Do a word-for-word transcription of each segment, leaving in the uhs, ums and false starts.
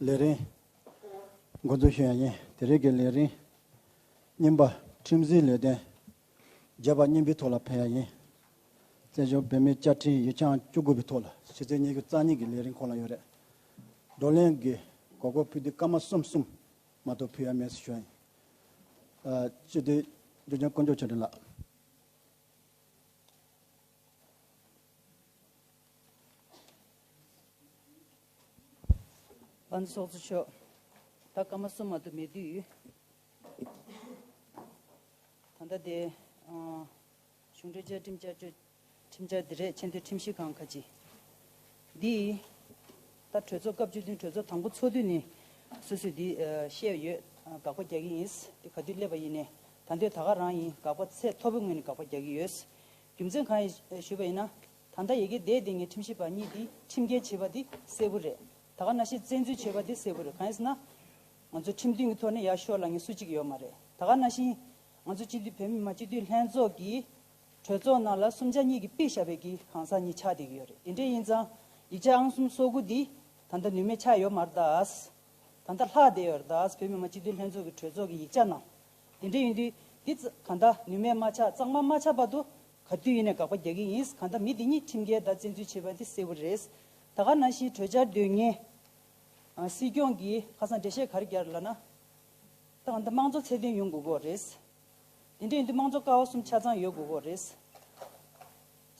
ལས་རིམ་འགོ་འཛུགས་ཞུ་ཡ་ཡིན། དེ་རིང་གི་ལས་རིམ་རྙིང་པ་ཁྲིམས་སྲིད་ལས་དོན་བརྗོད་པ་རྙིང་པའི་ཐོག་ལ་ཕེབས་ཡ་ཡིན། བཙན་བྱོལ་བོད་མིའི་བཅའ་ཁྲིམས་ཡིག་ཆ་ཨང་བཅུ་དགུ་པའི་ཐོག་ལ་ཕྱི་ཚེས་ཉི་ཤུ་རྩ་གཉིས་ཀྱི་ལས་རིམ་ཁོངས་ལ་ཡོད་རེད། བགྲོ་གླེང་གི་གོ་སྐབས་ཕུལ་དུས་སྐར་མ་གསུམ་གསུམ་མ་གཏོགས་ཕུལ་ཡ་མེད་ཟེར་ཞུ་ཡ་ཡིན། ཨ། སྤྱི་འཐུས་འཇུ་ཆེན་དཀོན་མཆོག་ཆོས་སྒྲོན་ལགས། ལྷན་ཚོགས་གཙོ་མཆོག་ད་སྐར་མ་གསུམ་མ་གཏོགས་མེད་དུས། ད་ལྟ་དེ། ཨ། གཞུང་འབྲེལ་བཅའ་ཁྲིམས་བསྐྱར་བཅོས་ཁྲིམས་འཆར་འདི་རེད། ཆེས་མཐོའི་ཁྲིམས་ཞིབ་ཁང་ཁ་ཅིག་འདི། ད་གྲོས་ཚོགས་སྐབས་བཅུ་བདུན་གྲོས་ཚོགས་དང་པོ་ཚོགས་དུས་ནས་སོ་སོས་འདི་བཤད་ཡོད། དགག་པ་རྒྱག་གི་ཡིན། འདི་ག་དུས་སླེབས་པ་ཡིན་ནའི་ད་འདོད་ད་ག་རང་ཡིན། དགག་པ་ཚད་མཐོ་པོའི་ངོས་ནས་དགག་པ་རྒྱག་གི་ཡོད། རྒྱུ་མཚན་གང་ཡིན་ཞུས་པ་ཡིན་ན། ད་ལྟ་ཡ་གི་འདས་དེ་ངས་ཁྲིམས་ཞིབ་པ་གཉིས་འདི་ཁྲིམས་འགལ་བྱས་པ་འདི་གསལ་པོ་རེད། ད་ག་ནང་བཞིན་བཙན་འཛུལ་བྱས་པ་འདི་གསལ་པོ་རེད། གང་ཡིན་ཟེར་ན། ང་ཚོ་ཁྲིམས་མཐུན་གྱི་ཐོག་ནས་ཡར་ཤོག་ལབ་མཁན་སུ་གཅིག་ཡོད་མ་རེད། ད་ག་ནང་བཞིན་ང་ཚོ་སྤྱི་འཐུས་བོད་མི་མང་སྤྱི་འཐུས་ལྷན་ཚོགས་ཀྱི་གྲོས་ཚོགས་ནང་ལ་གསུམ་ཆ་གཉིས་ཀྱིས་ཕུད་བཞག་པའི་གི་གང་ཟག་གཉིས་ཆགས་བསྡད་ཀྱི་ཡོད་རེད། དེ་འདྲ་ཡིན་ཙང་ཡིག་ཆ་ཨང་གསུམ་སོ་དགུ་འདི་ད་ལྟ་ནུས་མེད་ཆགས་ཡོད་མ་རེད་ད། ད་ལྟ་ལྷག་བསྡད་ཡོད་རེད་ད། བོད་མི་མང་སྤྱི་འཐུས་ལྷན་ཚོགས་ཀྱི་གྲོས་ཚོགས་ཀྱི་ཡིག་ཆ་ནང་། དེ་འདྲ་ཡིན་དུས་འདི་ཙ་གང་ལྟར་ནུས་མེད་མ་ཆགས། གཙང་མ་མ་ཆགས་བར་དུ་ག་དུས་ཡིན་ནའི་དགག་པ་རྒྱག་གི་ཡིན། གང་ལྟར་མི་འདི་གཉིས་ཁྲིམས་འགལ་དང་བཙན་འཛུལ་བྱས་པ་འདི་གསལ་པོ་རེད། ད་ག་ནང་བཞིན་གྲོས་འཆར་དོན་ལྔ། ཨ། སྲིད་སྐྱོང་གིས་ཁ་སང་འགྲེལ་བཤད་ག་རེ་བརྒྱབ་ལབ་ན། ད་གང་ལྟར་དམངས་གཙོ་ཚད་ལྡན་ཡོང་དགོས་ཀྱི་རེད། དེ་འདྲ་ཡིན་དུས་དམངས་གཙོ་ཀ་བ་གསུམ་ཆ་ཚང་ཡོད་དགོས་ཀྱི་རེད་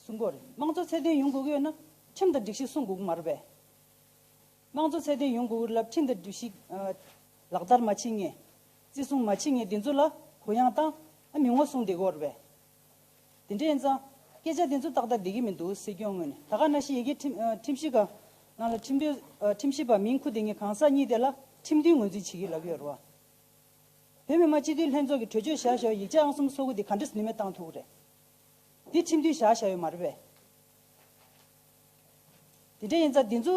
གསུང་གི་ཡོད་རེད། དམངས་གཙོ་ཚད་ལྡན་ཡོང་དགོས་ཀྱི་ཡོད་ན་ཁྲིམས་དང་སྒྲིག་གཞི་སྲུང་དགོས་ཀྱི་མ་རེད་པས། དམངས་གཙོ་ཚད་ལྡན་ཡོང་དགོས་ཀྱི་ལབ་ཁྲིམས་དང་སྒྲིག་གཞི། ཨ། ལག་བསྟར་མ་བྱེད་མཁན། བརྩི་སྲུང་མ་བྱེད་མཁན་དེ་ཚོ་ལ་གུ་ཡངས་བཏང་། ཨ། མི་ངོ་སྲུང་བསྡད་ཀྱི་ཡོད་རེད་པས། དེ་འདྲ་ཡིན་ཙང་སྐད་ཆ་དེ་ཚོ་ཏག་ཏག་བསྡད་ཀྱི་མི་འདུག་སྲིད་སྐྱོང་ངོས་ནས། ད་ག་ནང་བཞིན་ཡ་གི་ཁྲིམས། ཨ། ཁྲིམས་ཞིབ་ཁང་ནང་ལ་ཁྲིམས་དཔོན། ཨ། ཁྲིམས་ཞིབ་པ་མིང་ཁུར་བསྡད་མཁན་གང་ཟག་གཉིས་དེ་ལ་ཁྲིམས་མཐུན་ངོས་འཛིན་བྱེད་ཀྱི་ལབ་ཀྱི་ཡོད་རེད་པ། བོད་མི་མང་སྤྱི་འཐུས་ལྷན་ཚོགས་ཀྱི་གྲོས་ཆོད་བཞག་བཞག་ཡིག་ཆ་ཨང་གསུམ་སོ་དགུ་དེ་ག་འདྲས་ནུས་མེད་བཏང་ཐུབ་ཀྱི་རེད། འདི་ཁྲིམས་མཐུན་བཞག་བཞག་ཡོད་མ་རེད་པས། དེ་འདྲ་ཡིན་ཙང་འདི་ཚོ་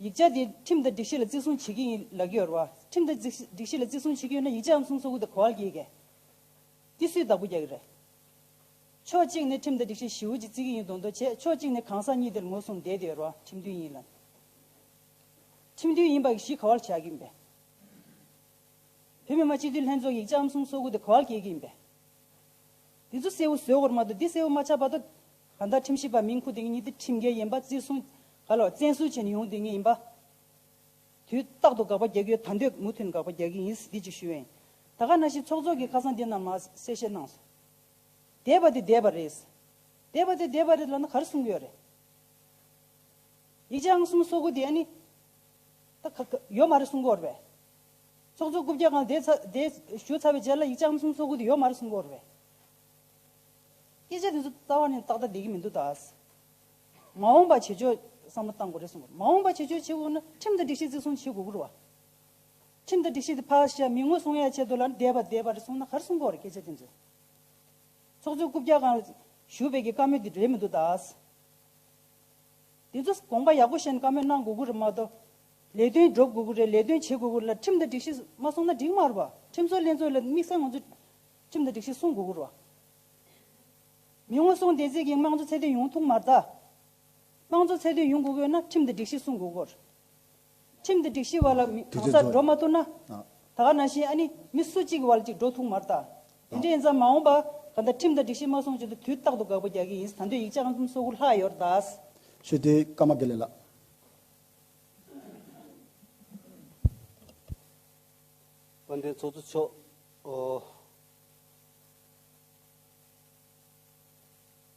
ཡིག་ཆ་དེ་ཁྲིམས་དང་སྒྲིག་གཞི་ལ་བརྩི་སྲུང་བྱེད་ཀྱི་ཡིན་ལབ་ཀྱི་ཡོད་རེད་པ། ཁྲིམས་དང་སྒྲིག་སྒྲིག་གཞི་ལ་བརྩི་སྲུང་བྱེད་ཀྱི་ཡོད་ན་ཡིག་ཆ་ཨང་གསུམ་སོ་དགུ་དེ་ག་པར་འཁྱེར་གི། འདི་སུས་བདག་པོ་རྒྱག་གི་རེད། ཕྱོགས་གཅིག་ནས་ཁྲིམས་དང་སྒྲིག་གཞི་ཞེ་པོ་ཅིག་བརྩི་གི་ཡིན་མདོག་མདོག་བྱས། ཕྱོགས་གཅིག་ནས་གང་ཟག་གཉིས་དེར་ངོ་སྲུང་བསྡད་དེ་ཡོད་རེད་པ། ཁྲིམས་མཐུན་ཡིན་ལབ། ཁྲིམས་མཐུན་ཡིན་པ་གི་གཞི་ག་པར་བཞག་གི་ཡིན་པས། བོད་མི་མང་སྤྱི་འཐུས་ལྷན་ཚོགས་ཡིག་ཆ་ཨང་གསུམ་སོ་དགུ་དེ་ག་པར་འཁྱེར་གྱི་ཡིན་པས། འདི་ཚོ་གསལ་པོ་བཟོ་དགོས་རེད་མ་གཏོགས། འདི་གསལ་པོ་མ་ཆགས་བར་དུ་གང་ལྟར་ཁྲིམས་ཞིབ་པ་མིང་ཁུར་བསྡད་མཁན་གཉིས་དེ་ཁྲིམས་འགལ་ཡིན་པ། བརྩི་སྲུང་ག་ལ་བཙན་བཟུང་བྱས་ནས་ཡོང་བསྡད་མཁན་ཡིན་པ། དུས་རྟག་ཏུ་དགག་པ་རྒྱག་གི་ཡོད། ད་འདོད་མུ་མཐུད་ནས་དགག་པ་རྒྱག་གི་ཡིན། འདི་གཅིག་ཞུ་ཡ་ཡིན། ད་ག་ནང་བཞིན་ཚོགས་གཙོ་གིས་ཁ་སང་འདི་ནང་མར་གསལ་བཤད་གནང་སོང་། འདས་པ་དེ་འདས་པ་རེད། འདས་པ་དེ་འདས་པ་རེད་ལབ་ན་ག་རེ་གསུང་གི་ཡོད་རེད། ཡིག་ཆ་ཨང་གསུམ་སོ་དགུ་དེ་ཨ་ནི། ད་ག་ག་ཡོད་མ་རེད་གསུང་གི་ཡོད་རེད་པས། ཚོགས་གཙོ་རྐུབ་བཀྱག་སྒང་དེ་ཚ་དེ་ཞུ་ཚར་བའི་རྗེས་ལ་ཡིག་ཆ་ཨང་གསུམ་སོ་དགུ་དེ་ཡོད་མ་རེད་གསུང་གི་ཡོད་རེད་པས། སྐད་ཆ་དེ་ཚོ་རྩ་བ་ནས་ཏག་ཏག་བསྡད་ཀྱི་མི་འདུག་ད། མ་འོངས་པ་བྱེད་ཕྱོགས་བསམ་བློ་བཏང་དགོས་རེད་གསུང་གི་ཡོད། མ་འོངས་པ་བྱེད་ཕྱོགས་བྱེད་དགོས་ན་ཁྲིམས་དང་སྒྲིག་གཞི་བརྩི་སྲུང་བྱེད་དགོས་ཀྱི་རེད་པ། ཁྲིམས་དང་སྒྲིག་གཞི་དེ་ཕར་བཞག་མི་ངོ་སྲུང་ཡ་ཆེད་དུ་ལ་འདས་པ་འདས་པ་རེད་གསུངས་ན་ག་རེ་གསུང་གི་ཡོད་རེད། སྐད་ཆ་དེ་ཚོ། ཚོགས་གཙོ་རྐུབ་བཀྱག་སྒང་བཞུགས་པའི་གི་བཀའ་མོལ་དེ་རེད་མི་འདུག་ད། དེ་ཚོ་དགོངས་པ་ཡག་པོ་བཞེས་ནས་བཀའ་མོལ་གནང་དགོས་ཀྱི་རེད་མ་གཏོགས། ལས་དོན་སྒྲུབ་དགོས་ཀྱི་རེད། ལས་དོན་བྱེད་དགོས་ཀྱི་རེད་ལ་ཁྲིམས་དང་སྒྲིག་གཞི་མ་སྲུང་ན་འགྲིག་མ་རེད་པ། ཁྲིམས་བཟོ་ལྷན་ཚོགས་ལ་དམིགས་བསལ་ང་ཚོ་ཁྲིམས་དང་སྒྲིག་གཞི་སྲུང་དགོས་ཀྱི་རེད་པ། མི་ངོ་སྲུང་བདེ་ཚིག་གི་དམངས་གཙོ་ཚད་ལྡན་ཡོང་ཐུབ་མ་རེད་ད། དམངས་གཙོ་ཚད་ལྡན་ཡོང་དགོས་ཀྱི་ཡོད་ན་ཁྲིམས་དང་སྒྲིག་གཞི་སྲུང་དགོས་ཀྱི་རེད། ཁྲིམས་དང་སྒྲིག་གཞི་བར་ལ་མི་དུས་གང་ཚོད་ཟག་རྫོགས། འགྲོ་མ་ཐུབ་ན། ཨ། ད་ག་ནང་བཞིན་ཨ་ནི་མི་སུ་གཅིག་གི་བར་ལ་གཅིག་འགྲོ་ཐུབ་མ་རེད་ད། དེ་འདྲ་ཡིན་ཙང་མ་འོངས་པ་གང་ལྟར་ཁྲིམས་དང་སྒྲིག་གཞི་མ་སྲུང་ཆེད་དུ་དུས་རྟག་ཏུ་དགག་པ་རྒྱག་གི་ཡིན། ད་དུང་ཡིག་ཆ་ཨང་གསུམ་སོ་དགུ་ལྷག་ཡོད་རེད་ད། ཞུ་དེ་ཀརྨ་དགེ་ལེགས་ལགས། དཔལ་ལྡན་ཚོགས་གཙོ་མཆོག། ཨོ།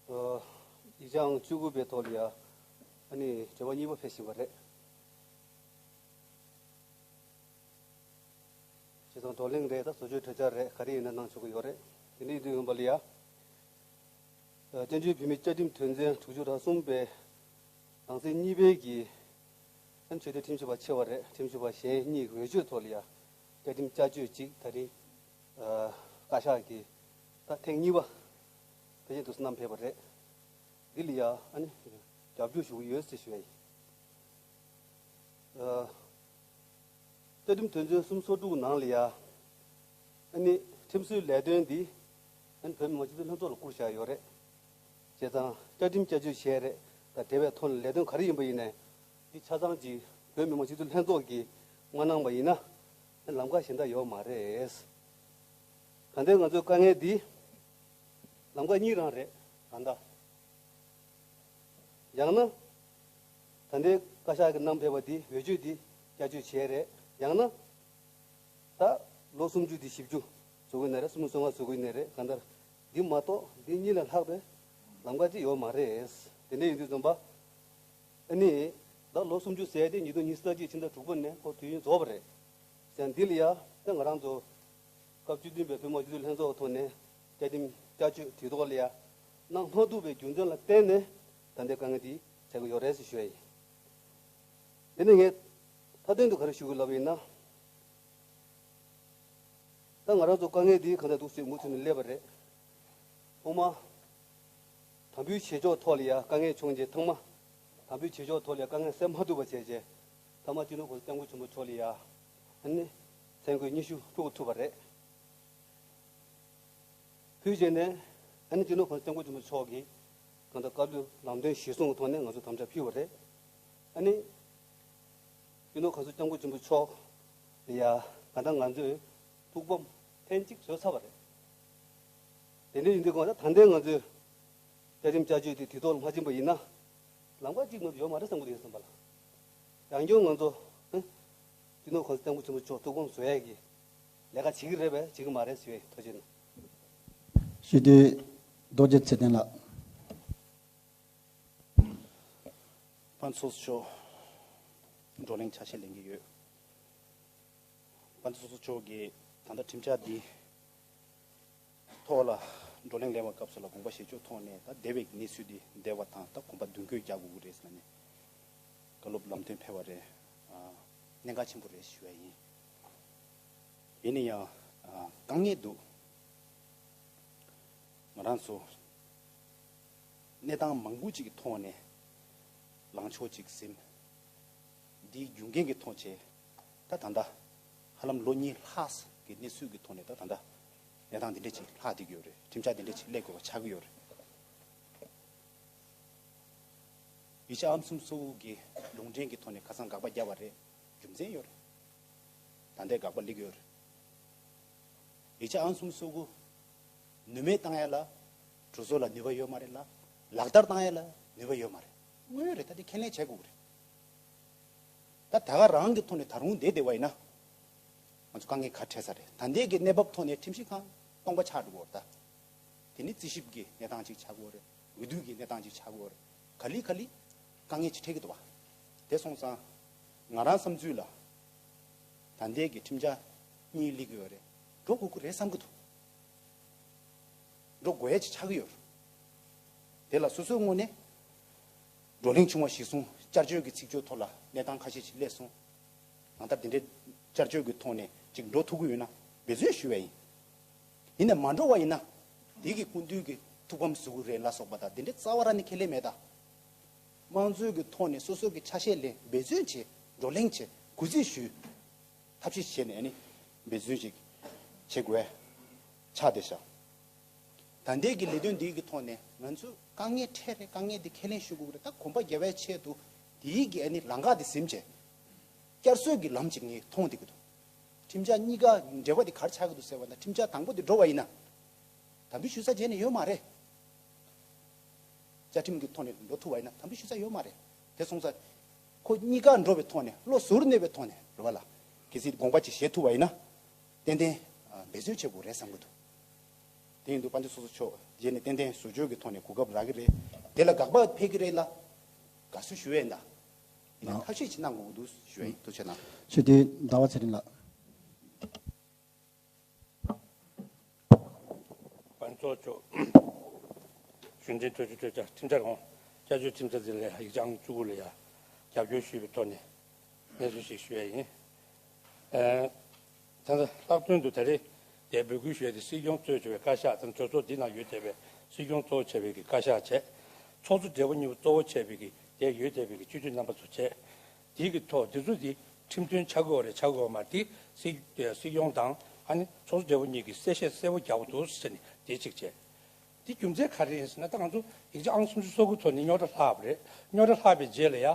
ཨོ། ཡིག་ཆ་ཨང་བཅུ་དགུ་པའི་ཐོག་ལ་ཡ། ཨ་ནི་དྲི་བ་གཉིས་པ་ཕེབས་བཞིན་པ་རེད། བྱས་ཙང་བགྲོ་གླེང་རེད། ད་བཟོ་བཅོས་གྲོས་འཆར་རེད། ག་རེ་ཡིན་ན་གནང་ཆོག་གི་ཡོད་རེད། དེ་འདྲ་ཡིན་དུས་ཡིན་པ་ལ་ཡ། ཨ། བཙན་བྱོལ་བོད་མིའི་བཅའ་ཁྲིམས་དོན་ཚན་དྲུག་ཅུ་རེ་གསུམ་པའི་ནང་གསེས་གཉིས་པའི་གི། ཨ་ནི་ཆོས་དད་ཁྲིམས་ཞིབ་པ་ཆེ་བ་རེད། ཁྲིམས་ཞིབ་པ་གཞན་གཉིས་ཀྱི་འོས་ཆོས་ཐོག་ལ་ཡ། བཅའ་ཁྲིམས་བསྐྱར་བཅོས་གཅིག་དེ་རིང་། ཨ། བཀའ་ཤག་གིས་ད་ཐེངས་གཉིས་པ་ཕལ་ཆེར་དུ་བསྣམས་ཕེབས་པ་རེད། འདི་ལ་ཡ་ཨ་ནི་རྒྱབ་སྐྱོར་ཞུ་གི་ཡོད་ཟེར་ཞུ་ཡ་ཡིན། ཨ། བཅའ་ཁྲིམས་དོན་ཚན་གསུམ་སོ་དྲུག་ནང་ལ་ཡ། ཨ་ནི་ཁྲིམས་སྲོལ་ལས་དོན་འདི་ཨ་ནི་བོད་མི་མང་སྤྱི་འཐུས་ལྷན་ཚོགས་ལ་བསྐུར་བཞག་ཡོད་རེད། བྱས་ཙང་བཅའ་ཁྲིམས་བསྐྱར་བཅོས་བྱས་རེད། ད་འབྲེལ་བའི་ཐོག་ནས་ལས་དོན་ག་རེ་ཡིན་པ་ཡིན་ནའི་འདི་ཆ་ཚང་གཅིག་བོད་མི་མང་སྤྱི་འཐུས་ལྷན་ཚོགས་ཀྱིས་ མ་གནང་པ་ཡིན་ན་ལམ་ཁ་གཞན་དག་ཡོད་མ་རེད། གང་ལྟར་ང་ཚོའི་དཀའ་ངལ་འདི་ལམ་ཁ་གཉིས་རང་རེད། གང་ལྟར་ཡང་ན་ད་ལྟའི་བཀའ་ཤག་གི་བསྣམས་ཕེབས་པ་འདི་འོས་ཆོས་འདི་བསྐྱར་བཅོས་བྱས་རེད། ཡང་ན་ད་ལོ་སུམ་ཅུ་འདི་བཞི་བཅུ་བཟོ་དགོས་ན་རེད། སུམ་ཅུ་སོ་ལྔ་བཟོ་དགོས་ན་རེད། གང་ལྟར་འདི་མ་གཏོགས་འདི་གཉིས་ལས་ལྷག་པའི་ལམ་ཁ་ཅིག་ཡོད་མ་རེད། དེ་འདྲ་ཡིན་དུས་ཙམ་པ། ཨ་ནི། ད་ལོ་སུམ་ཅུ་ཟེར་དེ་ཉིས་སྟོང་ཉི་ཤུ་རྩ་གཅིག་ཕྱི་ཟླ་དྲུག་པ་ནས་ཁོ་དུས་ཡུན་རྫོགས་པ་རེད། ཟེར་འདི་ལ་ཡ་ད་ང་རང་ཚོ་སྐབས་བཅུ་བདུན་པའི་བོད་མི་མང་སྤྱི་འཐུས་ལྷན་ཚོགས་ཐོག་ནས་བསྐྱར་འདེམས་བསྐྱར་བཅོས་དུས་ཐོག་ལ་ཡ་གནང་མ་ཐུབ་པའི་རྒྱུ་མཚན་ལ་བརྟེན་ནས་ད་ལྟའི་དཀའ་ངལ་འདི་ཆགས་ཀྱི་ཡོད་རེད་ཟེར་ཞུ་ཡ་ཡིན། དེ་ནས་ངས་མཐའ་དོན་དུ་ག་རེ་ཞུ་དགོས་ལབ་ཡིན་ན། ད་ང་རང་ཚོ་དཀའ་ངལ་འདི་གང་ལྟར་འདུག་ཟེར་མུ་མཐུད་ནས་སླེབས་པ་རེད། ཐོག་མ། དམ་འབུལ་བྱེད་ཕྱོགས་ཐོག་ལ་ཡ་དཀའ་ངལ་བྱུང་རྗེས་ཐོག་མ། དམ་འབུལ་བྱེད་ཕྱོགས་ཐོག་ལ་ཡ་དཀའ་ངལ་སེལ་མ་ཐུབ་པ་བྱས་རྗེས། ཐ་མ་སྤྱི་ནོར་གོང་ས་སྐྱབས་མགོན་ཆེན་པོ་མཆོག་ལ་ཡ། ཨ་ནི། མཚན་བཀོད་ཉི་ཤུ་ཕུལ་ཐུབ་པ་རེད། ཕུལ་རྗེས་ནས། ཨ་ནི་སྤྱི་ནོར་གོང་ས་སྐྱབས་མགོན་ཆེན་པོ་མཆོག་གིས། གང་ལྟར་བཀའ་སློབ་ལམ་སྟོན་གཞིར་བཟུང་གི་ཐོག་ནས་ང་ཚོ་དམ་བཅའ་ཕུལ་བ་རེད། ཨ་ནི། སྤྱི་ནོར་གོང་ས་སྐྱབས་མགོན་ཆེན་པོ་མཆོག་ལ་ཡ་གང་ལྟར་ང་ཚོས་ཐུགས་ཕམ་ཐེངས་གཅིག་བཟོས་ཚར་བ་རེད། དེ་འདྲ་ཡིན་དུས་གང་ལྟར་ད་ལྟའི་ང་ཚོས་བཅའ་ཁྲིམས་བསྐྱར་བཅོས་དེ་དུས་ཐོག་ལ་མ་ཕྱིན་པ་ཡིན་ན་ལམ་ཁ་གཅིག་མ་གཏོགས་ཡོད་མ་རེད་བསམ་གྱི་འདུག་ཡིན་བསམ་པ་ལ། ཡང་བསྐྱར་ང་ཚོ་ཨ་སྤྱི་ནོར་གོང་ས་སྐྱབས་མགོན་ཆེན་པོ་མཆོག་ཐུགས་ཕམ་བཟོ་ཡས་ཀྱི་ལས་ཀ་བྱེད་ཀྱི་རེད་པས་བྱེད་ཀྱི་མ་རེད་ཟེར་བའི་ཐུགས་རྗེ་གནང་། སྤྱི་འཐུས་རྡོ་རྗེ་ཚེ་བརྟན་ལགས། དཔལ་ལྡན་ཚོགས་གཙོ་མཆོག་བགྲོ་གླེང་ཆ་ཤས་ལེན་གྱི་ཡོད། དཔལ་ལྡན་ཚོགས་གཙོ་མཆོག་གིས་ད་ལྟ་ཁྲིམས་འཆར་འདི་ཐོག་ལ་བགྲོ་གླེང་ལེན་པའི་སྐབས་སུ་ལ་དགོངས་པ་བཞེས་ཕྱོགས་ཐོག་ནས་ད་འདས་པའི་གནས་ཚུལ་འདི་འདས་པ་དང་ད་གོམ་པ་མདུན་སྐྱོད་རྒྱག་དགོས་ཀྱི་རེད་ཟེར་ནས་བཀའ་སློབ་ལམ་སྟོན་ཕེབས་པ་རེད། ཨ། གནད་འགག་ཆེན་པོ་རེད་ཞུ་བ་ཡིན། ཡིན་ན་ཡང་། ཨ། དཀའ་ངལ་འདུག་ང་རང་ཚོ་གནས་སྟངས་མང་པོ་ཅིག་གི་ཐོག་ནས་ལངས་ཕྱོགས་ཅིག་ཟིན། འདིའི་རྒྱུ་རྐྱེན་གྱི་ཐོག་བྱས། ད་ད་ལྟ་ཧ་ལམ་ལོ་གཉིས་ལྷག་གི་གནས་ཚུལ་གྱི་ཐོག་ནས་ད་ད་ལྟ་གནས་སྟངས་འདི་འདྲ་ཅིག་ལྷག་བསྡད་ཀྱི་ཡོད་རེད། ཁྲིམས་འཆར་འདི་འདྲ་ཅིག་སླེབས་དགོས་པ་ཆགས་ཀྱི་ཡོད་རེད། ཡིག་ཆ་ཨང་གསུམ་སོ་དགུ་གི་ལུང་འདྲེན་གྱི་ཐོག་ནས་ཁ་སང་དགག་པ་བརྒྱབ་པ་རེད། རྒྱུ་མཚན་ཡོད་རེད། ད་ལྟའི་དགག་པ་སླེབས་ཀྱི་ཡོད་རེད། ཡིག་ཆ་ཨང་གསུམ་སོ་དགུ་ནུས་མེད་བཏང་ཡ་ལ་གྲོས་ཚོགས་ལ་ནུས་པ་ཡོད་མ་རེད་ལ། ལག་བསྟར་བཏང་ཡ་ལ་ནུས་པ་ཡོད་མ་རེད། དངོས་ཡོད་རེད། ད་དེ་ཁས་ལེན་བྱེད་དགོས་ཀྱི་རེད། ད་ད་ག་རང་གི་ཐོག་ནས་ད་རུང་བསྡད་བསྡད་པ་ཡིན་ན། ང་ཚོ་དཀའ་ངལ་ག་འཕྲད་ས་རེད། ད་ལྟའི་གི་གནས་བབ་ཐོག་ནས་ཁྲིམས་ཞིབ་ཁང་སྟོང་པ་ཆགས་འགྲོ་གི་ཡོད་རེད་ད། དེ་ནི་རྩིས་ཞིབ་ཀྱི་གནས་སྟངས་ཅིག་ཆགས་ཀྱི་ཡོད་རེད། འོས་བསྡུ་གི་གནས་སྟངས་ཅིག་ཆགས་ཀྱི་ཡོད་རེད། ག་ལེ་ག་ལེ་དཀའ་ངལ་ཅིག་འཕྲད་ཀྱི་འདུག་བ། དེ་སོང་ཙང་ང་རང་བསམ་ཚུལ་ལ། ད་ལྟའི་གི་ཁྲིམས་འཆར་གཉིས་སླེབས་ཀྱི་ཡོད་རེད། འགྲོ་དགོས་ཀྱི་རེད་བསམ་གྱི་འདུག་འགྲོ་དགོས་ཡ་ཅིག་ཆགས་ཀྱི་ཡོད་རེད། དེ་ལ་སོ་སོའི་ངོས་ནས་བགྲོ་གླེང་བྱུང་བ་གཞིར་བཟུང་བསྐྱར་བཅོས་ཀྱི་ཚིག་བརྗོད་ཐོག་ལ་གནས་སྟངས་ཁ་ཤས་ཅིག་སླེབས་སོང་། གང་ལྟར་དེ་འདྲའི་བསྐྱར་བཅོས་ཀྱི་ཐོག་ནས་ཅིག་འགྲོ་ཐུབ་ཀྱི་ཡོད་ན་འབད་བརྩོན་ཞུ་བ་ཡིན། ཡིན་ནའི་མ་འགྲོ་བ་ཡིན་ན། དེ་གི་སྐུ་མདུན་གྱི་ཐུགས་ཕམ་བཟོ་གི་རེད་ལ་སོགས་པ་དང་དེ་འདྲའི་རྩ་བ་རང་ནས་ཁས་ལེན་མེད་ད། དམངས་གཙོའི་གི་ཐོག་ནས་སོ་སོ་གི་ཆ་ཤས་ལེན། འབད་བརྩོན་བྱེད། བགྲོ་གླེང་བྱེད། གུས་བརྩི་ཞུ། ཐབས་ཤེས་བྱས་ནས་ནི་འབད་བརྩོན་ཅིག་བྱེད་དགོས་ཆགས་བསྡད་ཤག་ད་ལྟའི་གི་ལས་དོན་འདིའི་གི་ཐོག་ནས་ང་ཚོས་དཀའ་ངལ་འཕྲད་རེད། དཀའ་ངལ་འདི་ཁས་ལེན་ཞུ་དགོས་རེད། ད་གོམ་པ་རྒྱབ་པའི་ཆེད་དུ་དེའི་གི་ཨ་ནི་ལམ་ཁ་འདི་ཟིན་བྱས། བསྐྱར་གསོའི་གི་ལམ་ཅིག་ངས་མཐོང་བསྡད་ཀྱི་འདུག་ཁྲིམས་འཆར་གཉིས་ཀ་འབྲེལ་བ་དེ་ག་རེ་ཆགས་ཀྱི་འདུག་ཟེར་བ་ན། ཁྲིམས་འཆར་དང་པོ་དེ་འགྲོ་བ་ཡིན་ན། དམ་འབུལ་ཞུ་ས་བརྗེད་ནས་ཡོད་མ་རེད། བཅའ་ཁྲིམས་ཀྱི་ཐོག་ནས་འགྲོ་ཐུབ་པ་ཡིན་ན་དམ་འབུལ་ཞུ་ས་ཡོད་མ་རེད། དེ་སོང་ཙང་། ཁོ་གཉིས་ཀ་འགྲོ་བའི་ཐོག་ནས་བློ་གཟུར་གནས་པའི་ཐོག་ནས་རེད་བ་ལ། གལ་སྲིད་དགོངས་པ་ཅིག་བཞེས་ཐུབ་པ་ཡིན་ན། ཏན་ཏན་འབད་བརྩོན་བྱེད་དགོས་རེད་བསམ་གྱི་འདུག་དེ་ཡིན་དུས་དཔལ་ལྡན་ཚོགས་གཙོ་མཆོག་རྗེས་ནས་ཏན་ཏན་བཟོ་བཅོས་ཀྱི་ཐོག་ནས་གོ་སྐབས་རག་གི་རེད། དེ་ལ་དགག་པ་ཕེབས་ཀྱི་རེད་ལ། དགའ་བསུ་ཞུ་ཡས་ཡིན་ད། ཡིན་ན་ཐབས་ཤེས་ཅིག་གནང་དགོས་ཀྱི་འདུག་ཞུ་ཡས་ཡིན། ཐུགས་རྗེ་གནང་། སྤྱི་འཐུས་ཟླ་བ་ཚེ་རིང་ལགས། དཔལ་ལྡན་ཚོགས་གཙོ་མཆོག་གཞུང་འབྲེལ་གྲོས་ཆོད་གྲོས་འཆར་ཁྲིམས་འཆར་འོང་བསྐྱར་བཅོས་ཁྲིམས་འཆར་འདི་ལ་ཡིག་ཆ་ཨང་བཅུ་དགུ་ལ་ཡ་རྒྱབ་སྐྱོར་ཞུས་པའི་ཐོག་ནས་གནས་ཚུལ་ཞིག་ཞུ་ཡས་ཡིན། ཨ། ད་ལྟ་ལྷག་དོན་དུ་ད་རེས་འདིར་འབོད་སྐུལ་ཞུ་ཡས་དེ་སྲིད་སྐྱོང་གཙོས་བྱས་པའི་བཀའ་ཤག་དང་གྲོས་ཚོགས་འདི་ནང་ཡོད་བསྡད་པའི་སྲིད་སྐྱོང་གཙོ་བོ་བྱས་པའི་གི་བཀའ་ཤག་བྱས། ཚོགས་གཙོ་སྦྲེལ་པོ་གཉིས་པོ་གཙོ་བོ་བྱས་པའི་གི་འདིར་ཡོད་བསྡད་པའི་གི་སྤྱི་འཐུས་རྣམ་པ་ཚོ་བྱས། དེའི་གི་ཐོག་འདི་ཚོ་འདི་ཁྲིམས་མཐུན་ཆགས་ཀྱི་ཡོད་རེད་ཆགས་ཀྱི་ཡོད་མ་རེད། དེ་སྲིད་སྲིད་སྐྱོང་དང་ཨ་ནི་ཚོགས་གཙོ་སྦྲེལ་པོ་གཉིས་ཀྱིས་གསལ་བཤད་གསལ་པོ་རྒྱག་པ་འདུག་ཟེར་ནས་དེ་གཅིག་བྱས། དེ་རྒྱུ་མཚན་ག་རེ་ཡིན་ཟེར་ན། ད་ང་ཚོ་ཡིག་ཆ་ཨང་སུམ་ཅུ་སོ་དགུ་ཐོག་ནས་རྙོག་དྲ་ལྷག་པ་རེད། རྙོག་དྲ་ལྷག་པའི་རྗེས་ལ་ཡ།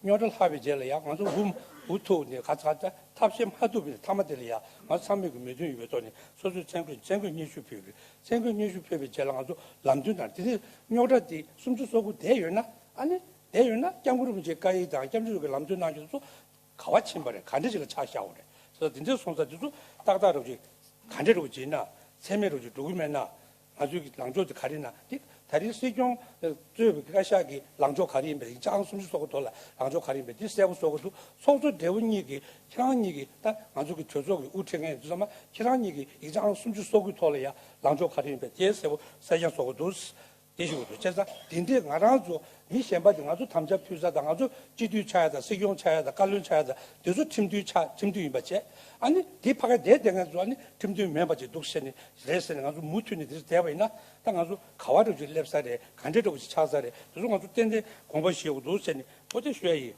རྙོག་དྲ་ལྷག་པའི་རྗེས་ལ་ཡང་ང་ཚོ་འུ་འུ་ཐུག་ནས་ག་ཚ་ད་ཐབས་ཤེས་མ་ཐུབ་པའི་མཐའ་མ་དེ་ལ་ཡང་ང་ཚོ་ཚང་མས་ཀྱི་མོས་མཐུན་ཡོད་པའི་ཐོག་ནས་སོ་སོའི་མཚན་བཀོད་མཚན་བཀོད་སྙན་ཞུ་ཕུལ་དགོས། མཚན་བཀོད་སྙན་ཞུ་ཕུལ་བའི་རྗེས་ལ་ང་ཚོ་ལམ་སྟོན་དང་དེ་ནས་རྙོག་དྲ་དེ་སུམ་ཅུ་སོ་དགུ་བསྡད་ཡོད་ན། ཨ་ནི་བསྡད་ཡོད་ན་སྐྱབས་མགོན་རིན་པོ་ཆེའི་བཀའ་ཡིག་དང་སྐྱབས་མགོན་རིན་པོ་ཆེའི་ལམ་སྟོན་གནང་རྒྱུ་ཚོ་ག་བ་ཕྱིན་པ་རེད། ག་འདྲ་ཞིག་ལ་ཆ་བཞག་པ་རེད་ཟེར། དེ་འདྲ་སོང་ཙང་དེ་ཚོ་ཏག་ཏག་རུབ་ཅིག་ག་འདྲ་རུབ་ཅིག་ན་མཚན་མེད་རུབ་ཅིག་འགྲོ་གི་མེད་ན། ང་ཚོའི་ལངས་ཕྱོགས་དེ་ག་རེ་ན་དེ་ད་རིང་སྲིད་སྐྱོང་གཙོས་པའི་བཀའ་ཤག་གི་ལངས་ཕྱོགས་ག་རེ་ཡིན་པ། ཡིག་ཆ་ཨང་སུམ་ཅུ་སོ་དགུ་ཐོག་ལ་ལངས་ཕྱོགས་ག་རེ་ཡིན་པ་དེ་གསལ་པོ་བཟོ་དགོས་འདུག་ཚོགས་གཙོ་སྦྲེལ་པོ་གཉིས་ཀྱིས་ཁྱེད་རང་གཉིས་ཀྱིས་ད་ང་ཚོ་གི་གྲོས་ཚོགས་ཀྱི་དབུ་ཁྲིད་མཁན་ཚོ་ཚང་མ་ཁྱེད་རང་གཉིས་ཀྱིས་ཡིག་ཆ་ཨང་སུམ་ཅུ་སོ་དགུ་ཐོག་ལ་ཡང་ལངས་ཕྱོགས་ག་རེ་ཡིན་པ་དེ་གསལ་པོ་གསལ་རྐྱང་བཟོ་དགོས་འདུག་དེ་ཞིག་འདུག་བྱས་ཙང་དེ་འདྲས་ང་རང་ཚོ་མི་གཞན་པ་དེ་ང་ཚོ་དམ་བཅའ་ཕུལ་ས་དང་ང་ཚོ་སྤྱི་འཐུས་ཆགས་ཡ་དང་སྲིད་སྐྱོང་ཆགས་ཡ་དང་བཀའ་བློན་ཆགས་ཡ་དང་དེ་ཚོ་ཁྲིམས་མཐུན་ཆགས་ཁྲིམས་མཐུན་ཡིན་པ་བྱས། ཨ་ནི་དེ་ཕ་ག་བསྡད་བསྡད་མཁན་ཚོ་ཨ་ནི་ཁྲིམས་མཐུན་མིན་པ་ཅིག་འདུག་ཟེར་ནས་རེད་ཟེར་ནས་ང་ཚོ་མུ་མཐུད་ནས་དེ་བསྡད་པ་ཡིན་ན། ད་ང་ཚོ་ག་བ་འདྲ་ཅིག་སླེབས་ས་རེད། ག་འདྲ་འདྲ་པོ་ཅིག་ཆགས་ས་རེད། དེ་ཚོ་ང་ཚོ་ཏན་ཏན་དགོངས་པ་བཞེས་དགོས་འདུག་ཟེར་ནས་འོ་དེ་ཞུ་ཡ་ཡིན།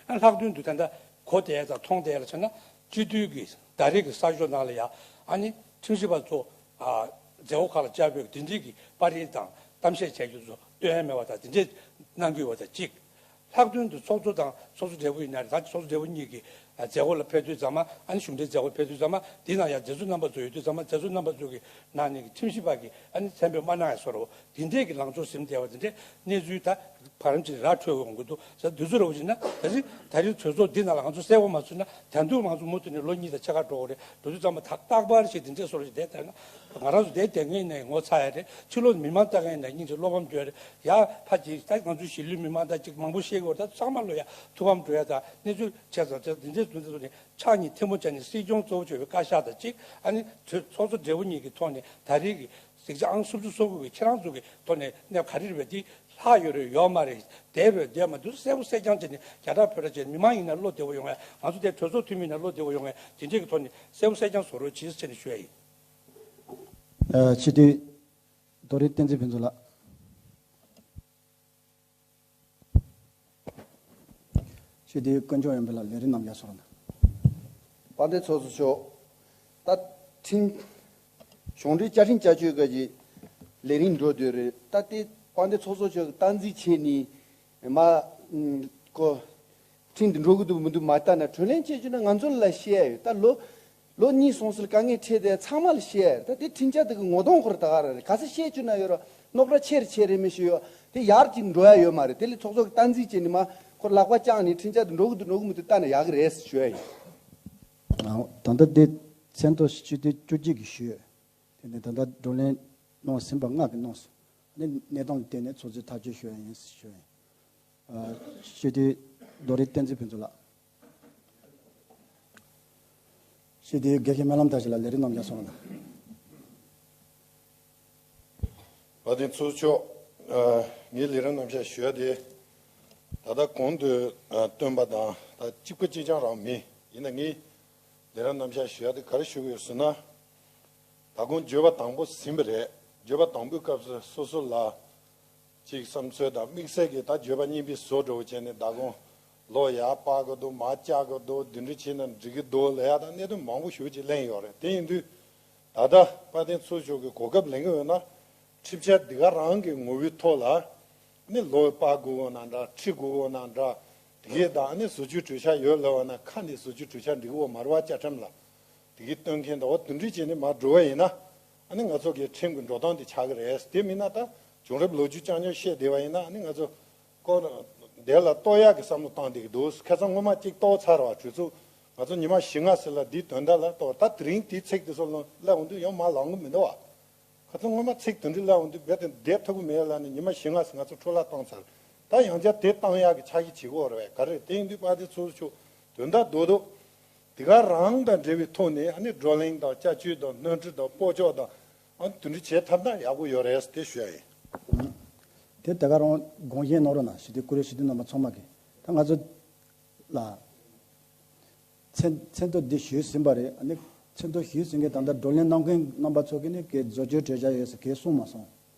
ཨ་ལྷག་དོན་དུ་ད་ལྟ་གོ་བསྡད་དང་མཐོང་བསྡད་ལ་མཚོན་ན། སྤྱི་འཐུས་ཀྱི་ཟླ་རེ་གི་གསར་ཤོག་ནང་ལ་ཡང་ཨ་ནི་ཁྲིམས་ཞིབ་པ་ཚོ་ཨ་མཛད་སྒོ་ཁག་ལ་བཅར་འབོད་དེ་འདྲའི་གི་པར་རིས་དང་གཏམ་བཤད་བྱ་རྒྱུ་ཚོ་སྟོན་ཡ་མེད་པ་དང་དེ་འདྲའི་གནང་གི་ཡོད་པ་དང་གཅིག་ལྷག་དོན་དུ་ཚོགས་གཙོ་དང་ཚོགས་གཙོ་སྦྲེལ་པོ་ཡིན་ན་རེད། ད་ཚོགས་གཙོ་སྦྲེལ་པོ་གཉིས་ཀྱི་ཨ་མཛད་སྒོ་ལ་ཕེབས་དུས་ཙམ་པ། ཨ་ནི་གཞུང་འབྲེལ་མཛད་སྒོ་ཕེབས་དུས་ཙམ་པ་འདི་ནང་ཡང་མཛད་གཙོ་རྣམ་པ་ཚོ་ཡོད་དུས་ཙམ་པ་མཛད་གཙོ་རྣམ་པ་ཚོ་གི་ནང་ནས་ཁྲིམས་ཞིབ་པ་གིས་ཨ་ནི་མཚན་འབོད་མ་གནང་ཡ་བཟོ་འདྲ་བོ་དེ་འདྲས་ཀྱི་ལངས་ཕྱོགས་ཟིན་བསྡད་པ་དེ་འདྲས་གནས་ཚུལ་ད་བར་རམ་ཅིག་ར་འཕྲོད་འོང་གི་འདུག་ཟེར། དུས་ཚོད་རོབ་ཅིག་ན་ད་རིང་ད་རིང་གྲོས་ཚོགས་འདི་ནང་ལ་ང་ཚོ་གསལ་པོ་མ་བཟོས་ན་ད་དུང་ང་ཚོ་མུ་མཐུད་ནས་ལོ་གཉིས་དང་ཕྱེད་ཀ་འགྲོ་གི་རེད། དུས་ཚོད་ཙམ་པ་ད་རྟག་པར་ཞིག་དེ་འདྲས་བཟོ་རོགས་ཞིག་བསྡད་ཐལ་ན། ང་རང་ཚོ་བསྡད་བསྡད་མཁན་ནས་ངོ་ཚ་ཡ་རེད། ཕྱི་ལོགས་མི་མང་ལྟ་མཁན་ནས་སྙིང་རྗེ་བློ་ཕམ་སྐྱོ་ཡ་རེད། ཡ་ཕ་ཅིག་ད་ང་ཚོ་གཞིས་ལུས་མི་མང་ད་ཅིག་མང་པོ་ཤེས་ཀྱི་ཡོད་རེད། ད་ཚང་མ་ལོ་ཡ་ཐུགས་ཕམ་འགྲོ་ཡ་དང་གནས་ཚུལ་བྱས་ཙང་དེ་འདྲས་དུས་ཚོད་ནས་ཕྱག་གཉིས་ཐལ་མོ་སྦྱར་ནས་སྲིད་སྐྱོང་གཙོ་བོ་བྱས་པའི་བཀའ་ཤག་དང་གཅིག་ཨ་ནི་ཚོགས་གཙོ་སྦྲེལ་པོ་གཉིས་ཀྱི་ཐོག་ནས་ད་རེས་ཀྱི་ཡིག་ཆ་ཨང་སུམ་ཅུ་སོ་དགུ་གི་ཁྱེད་རང་ཚོ་གི་ཐོག་ནས་གནས་ག་རེ་རེད་པས། འདི་ལྷག་ཡོད་རེད་ཡོད་མ་རེད། བསྡད་རེད་བསྡད་མ་འདུག་གསལ་པོ་གསལ་རྐྱང་བྱས་ནས་རྒྱ་གྲགས་བོད་གྲགས་བྱས་ནས་མི་མང་ཡིན་ན་བློ་བདེ་པོ་ཡོང་ཡ། ང་ཚོ་དེ་གྲོས་ཚོགས་འཐུས་མི་ཡིན་ན་བློ་བདེ་པོ་ཡོང་ཡ། དེ་འདྲས་ཀྱི་ཐོག་ནས་གསལ་པོ་གསལ་རྐྱང་བཟོ་རོགས་གྱིས་ཟེར་ནས་ཞུ་ཡ་ཡིན། ཨ་སྤྱི་འཐུས་རྡོ་རིང་བསྟན་འཛིན་ཕུན་ཚོགས་ལགས། སྤྱི་འཐུས་དཀོན་མཆོག་ཡོན་ཕུན་ལགས་ལས་རིམ་རྣམས་ཡར་སོང་ན། དཔལ་ལྡན་ཚོགས་གཙོ་མཆོག་ད་ཁྲིམས་གཞུང་འབྲེལ་བཅའ་ཁྲིམས་བསྐྱར་བཅོས་སྐབས་ཀྱི་ལས་རིམ་འགྲོ་སྡོད་རེད། ད་ལྟའི་དཔལ་ལྡན་ཚོགས་གཙོ་མཆོག་གིས་སྟངས་འཛིན་བྱས་ནས་མ་ཨུམ་ཀོ་ཁྲིམས་འདི་འགྲོ་གི་འདུག་མི་འདུག་མ་ལྟ་ན་གྲོས་གླེང་བྱེད་རྒྱུ་ན་ང་ཚོ་ལ་བཤད་ཡ་ཡོད། ད་ལོ་ལོ་གཉིས་སོང་ཟེར་དཀའ་ངལ་འཕྲད་དེ་ཚང་མ་ལ་བཤད་ཡ་ཡོད། ད་དེ་ཁྲིམས་འཆར་དེ་གི་ངོ་གདོང་ཁོ་ར་ད་ག་ར་རེད། ག་ས་བཤད་རྒྱུ་ན་ཡོད་ར་རྙོག་དྲ་ཆེ་རུ་ཆེ་རེ་མི་ཤེས་ཡོད། དེ་ཡར་ཅིག་འགྲོ་ཡ་ཡོད་མ་རེད། དེ་ལས་ཚོགས་གཙོ་གི་སྟངས་འཛིན་བྱས་ནས་མ་ཁོ་ལག་པ་བརྐྱངས་ནས་ཁྲིམས་འཆར་དེ་འགྲོ་གི་འདུག་འགྲོ་གི་མི་འདུག་ལྟ་ན་ཡག་གི་རེད་ཟེར་ཞུ་ཡ་ཡིན། ཨ་ད་ལྟ་དེ་མཚན་ཐོ་སྤྱི་འཐུས་བཅུ་གཅིག་གིས་ཞུས། དེ་ནས་ད་ལྟ་བགྲོ་གླེང་གནང་ཟིན་པ་ལྔ་གིས་གནང་སོང་། ཨ་ནི་གནས་སྟངས་ལ་བལྟས་ནས་ཚོགས་གཙོས་ཐག་གཅོད་ཞུ་ཡ་ཡིན་ཞུ་ཡ་ཡིན། ཨ་སྤྱི་འཐུས་རྡོ་རིང་བསྟན་འཛིན་ཕུན་ཚོགས་ལགས། སྤྱི་འཐུས་དགེ་བཤེས་སྨོན་ལམ་བདག་ཞིང་ལགས་ལས་རིམ་རྣམས་ཀྱང་གསུང་རོགས་གནང་། དཔལ་ལྡན་ཚོགས་གཙོ་མཆོག་ཨ་ངས་ལས་རིམ་རྣམས་ཀྱང་ཞུ་ཡ་དེ། ད་ལྟ་གོང་དུ་ཨ་བཏོན་པ་དང་ད་གཅིག་པ་གཅིག་རྐྱང་རང་མིན། ཡིན་ན་ངས་ལས་རིམ་རྣམས་ཀྱང་ཞུ་ཡ་དེ་ག་རེ་ཞུ་གི་ཡོད་ཟེར་ན། ད་གོང་བརྗོད་པ་དང་པོ་ཟིན་པ་རེད། བརྗོད་པ་དང་པོའི་སྐབས་སུ་སོ་སོ་ལ་ཅིག་བསམ་ཚུལ་དང་དམིགས་བསལ་གྱི་ད་བརྗོད་པ་གཉིས་པའི་བཟོ་འདྲ་བོ་བྱས་ནས་ད་གོང་ལོག་ཡར་སྤར་དགོས་འདུག་མར་བཅག་དགོས་འདུག་འདི་འདྲ་བྱས་ན་འགྲིག་གི་འདུག་ལབ་ཡ་དང་གནད་དོན་མང་པོ་ཞེ་པོ་ཅིག་གླེང་ཡོད་རེད། དེ་ཡིན་དུས་ད་ལྟ་དཔལ་ལྡན་ཚོགས་གཙོ་མཆོག་གིས་གོ་སྐབས་ལེན་གྱི་ཡོད་ན་ཁྲིམས་འཆར་འདི་ག་རང་གི་ངོ་བོའི་ཐོག་ལ་ནི་ལོག་སྤར་དགོས་ཡོད་ན་འདྲ། ཁྲིད་དགོས་ཡོད་ན་འདྲ། དེ་གས་དང་ནི་བཟོ་བཅོས་གྲོས་འཆར་ཡོད་ལབ་པ་ན་ཁ་ནས་བཟོ་བཅོས་གྲོས་འཆར་འགྲིག་གི་ཡོད་མ་རེད་བ། བཅའ་ཁྲིམས་ལ། དེ་གའི་སྟོན་མཁན་དང་འོ་དེ་འདྲ་བྱས་ནས་མར་འགྲོ་བ་ཡིན་ན། ཨ་ནི་ང་ཚོ་གི་ཁྲིམས་ཀྱི་འགྲོ་སྟངས་དེ་ཆགས་ཀྱི་རེད། དེ་མིན་ན་ད་བྱུང་རབས་ལོ་རྒྱུས་རྐྱང་རྐྱང་བཤད་བསྡད་པ་ཡིན་ན་ཨ་ནི་ང་ཚོ་ཀོ་དེ་ལ་གཏོར་ཡག་གི་བསམ་བློ་བཏང་བསྡད་ཀྱི་འདུག་ཁ་སང་སྔོན་མ་གཅིག་གཏོར་ཚར་བ་གྲོས་ཚོགས་ང་ཚོ་ཉི་མ་བཞི་ལྔ་ཙམ་ལ་འདིའི་དོན་དག་ལ་གཏོར། ད་དེ་རིང་དེའི་ཚིག་དེ་ཚོ་ལ་སླེབས་འོང་དུས་ཡང་མར་ལངས་གི་མི་འདུག་བ། ཁ་སང་སྔོན་མ་ཚིག་དེ་འདྲ་སླེབས་འོང་དུས་རྦད་དེ་བསྡད་ཐུབ་ཀྱི་མེད་ལབ་ནས་ཉི་མ་བཞི་ལྔ་ཙམ་ང་ཚོ་འཕྲོ་བརླག་བཏང་ཚར། ད་ཡང་བསྐྱར་དེ་བཏང་ཡག་གི་ཕྱག་བཞེས་བྱེད་དགོས་རེད་བས། ག་རེ་རེད། དེ་ཡིན་དུས་དཔལ་ལྡན་ཚོགས་གཙོ་མཆོག་དོན་དག་རྡོག་རྡོག་དེ་ག་རང་དང་འབྲེལ་བའི་ཐོག་ནས་ཨ་ནི་བགྲོ་གླེང་དང་བཅའ་བཅོས་དང་སྣོན་འཕྲི་དང་སྤོ་སྐྱོག་དང་ཨ་ནི་དེ་འདྲ་བྱེད་ཐུབ་ན་ཡག་པོ་ཡོད་རེད་དེ་ཞུ་ཡ་ཡིན། དེ་དེ་ག་རང་དགོངས་བཞེས་གནང་རོགས་གནང་། སྤྱི་འཐུས་བཀུར་འོས་སྤྱི་འཐུས་རྣམ་པ་ཚང་མ་གིས་ད་ང་ཚོ་ལ་མཚན་མཚན་ཐོ་འདི་ཞུས་ཟིན་པ་རེད། ཨ་ནི་མཚན་ཐོ་ཞུས་ཟིན་མཁན་ད་ལྟ་བགྲོ་གླེང་གནང་མཁན་རྣམ་པ་ཚོ་གིས་ནི་གའི་བཟོ་བཅོས་གྲོས་འཆར་ཡོད་ཟེར་གའི་གསུངས་མ་སོང་།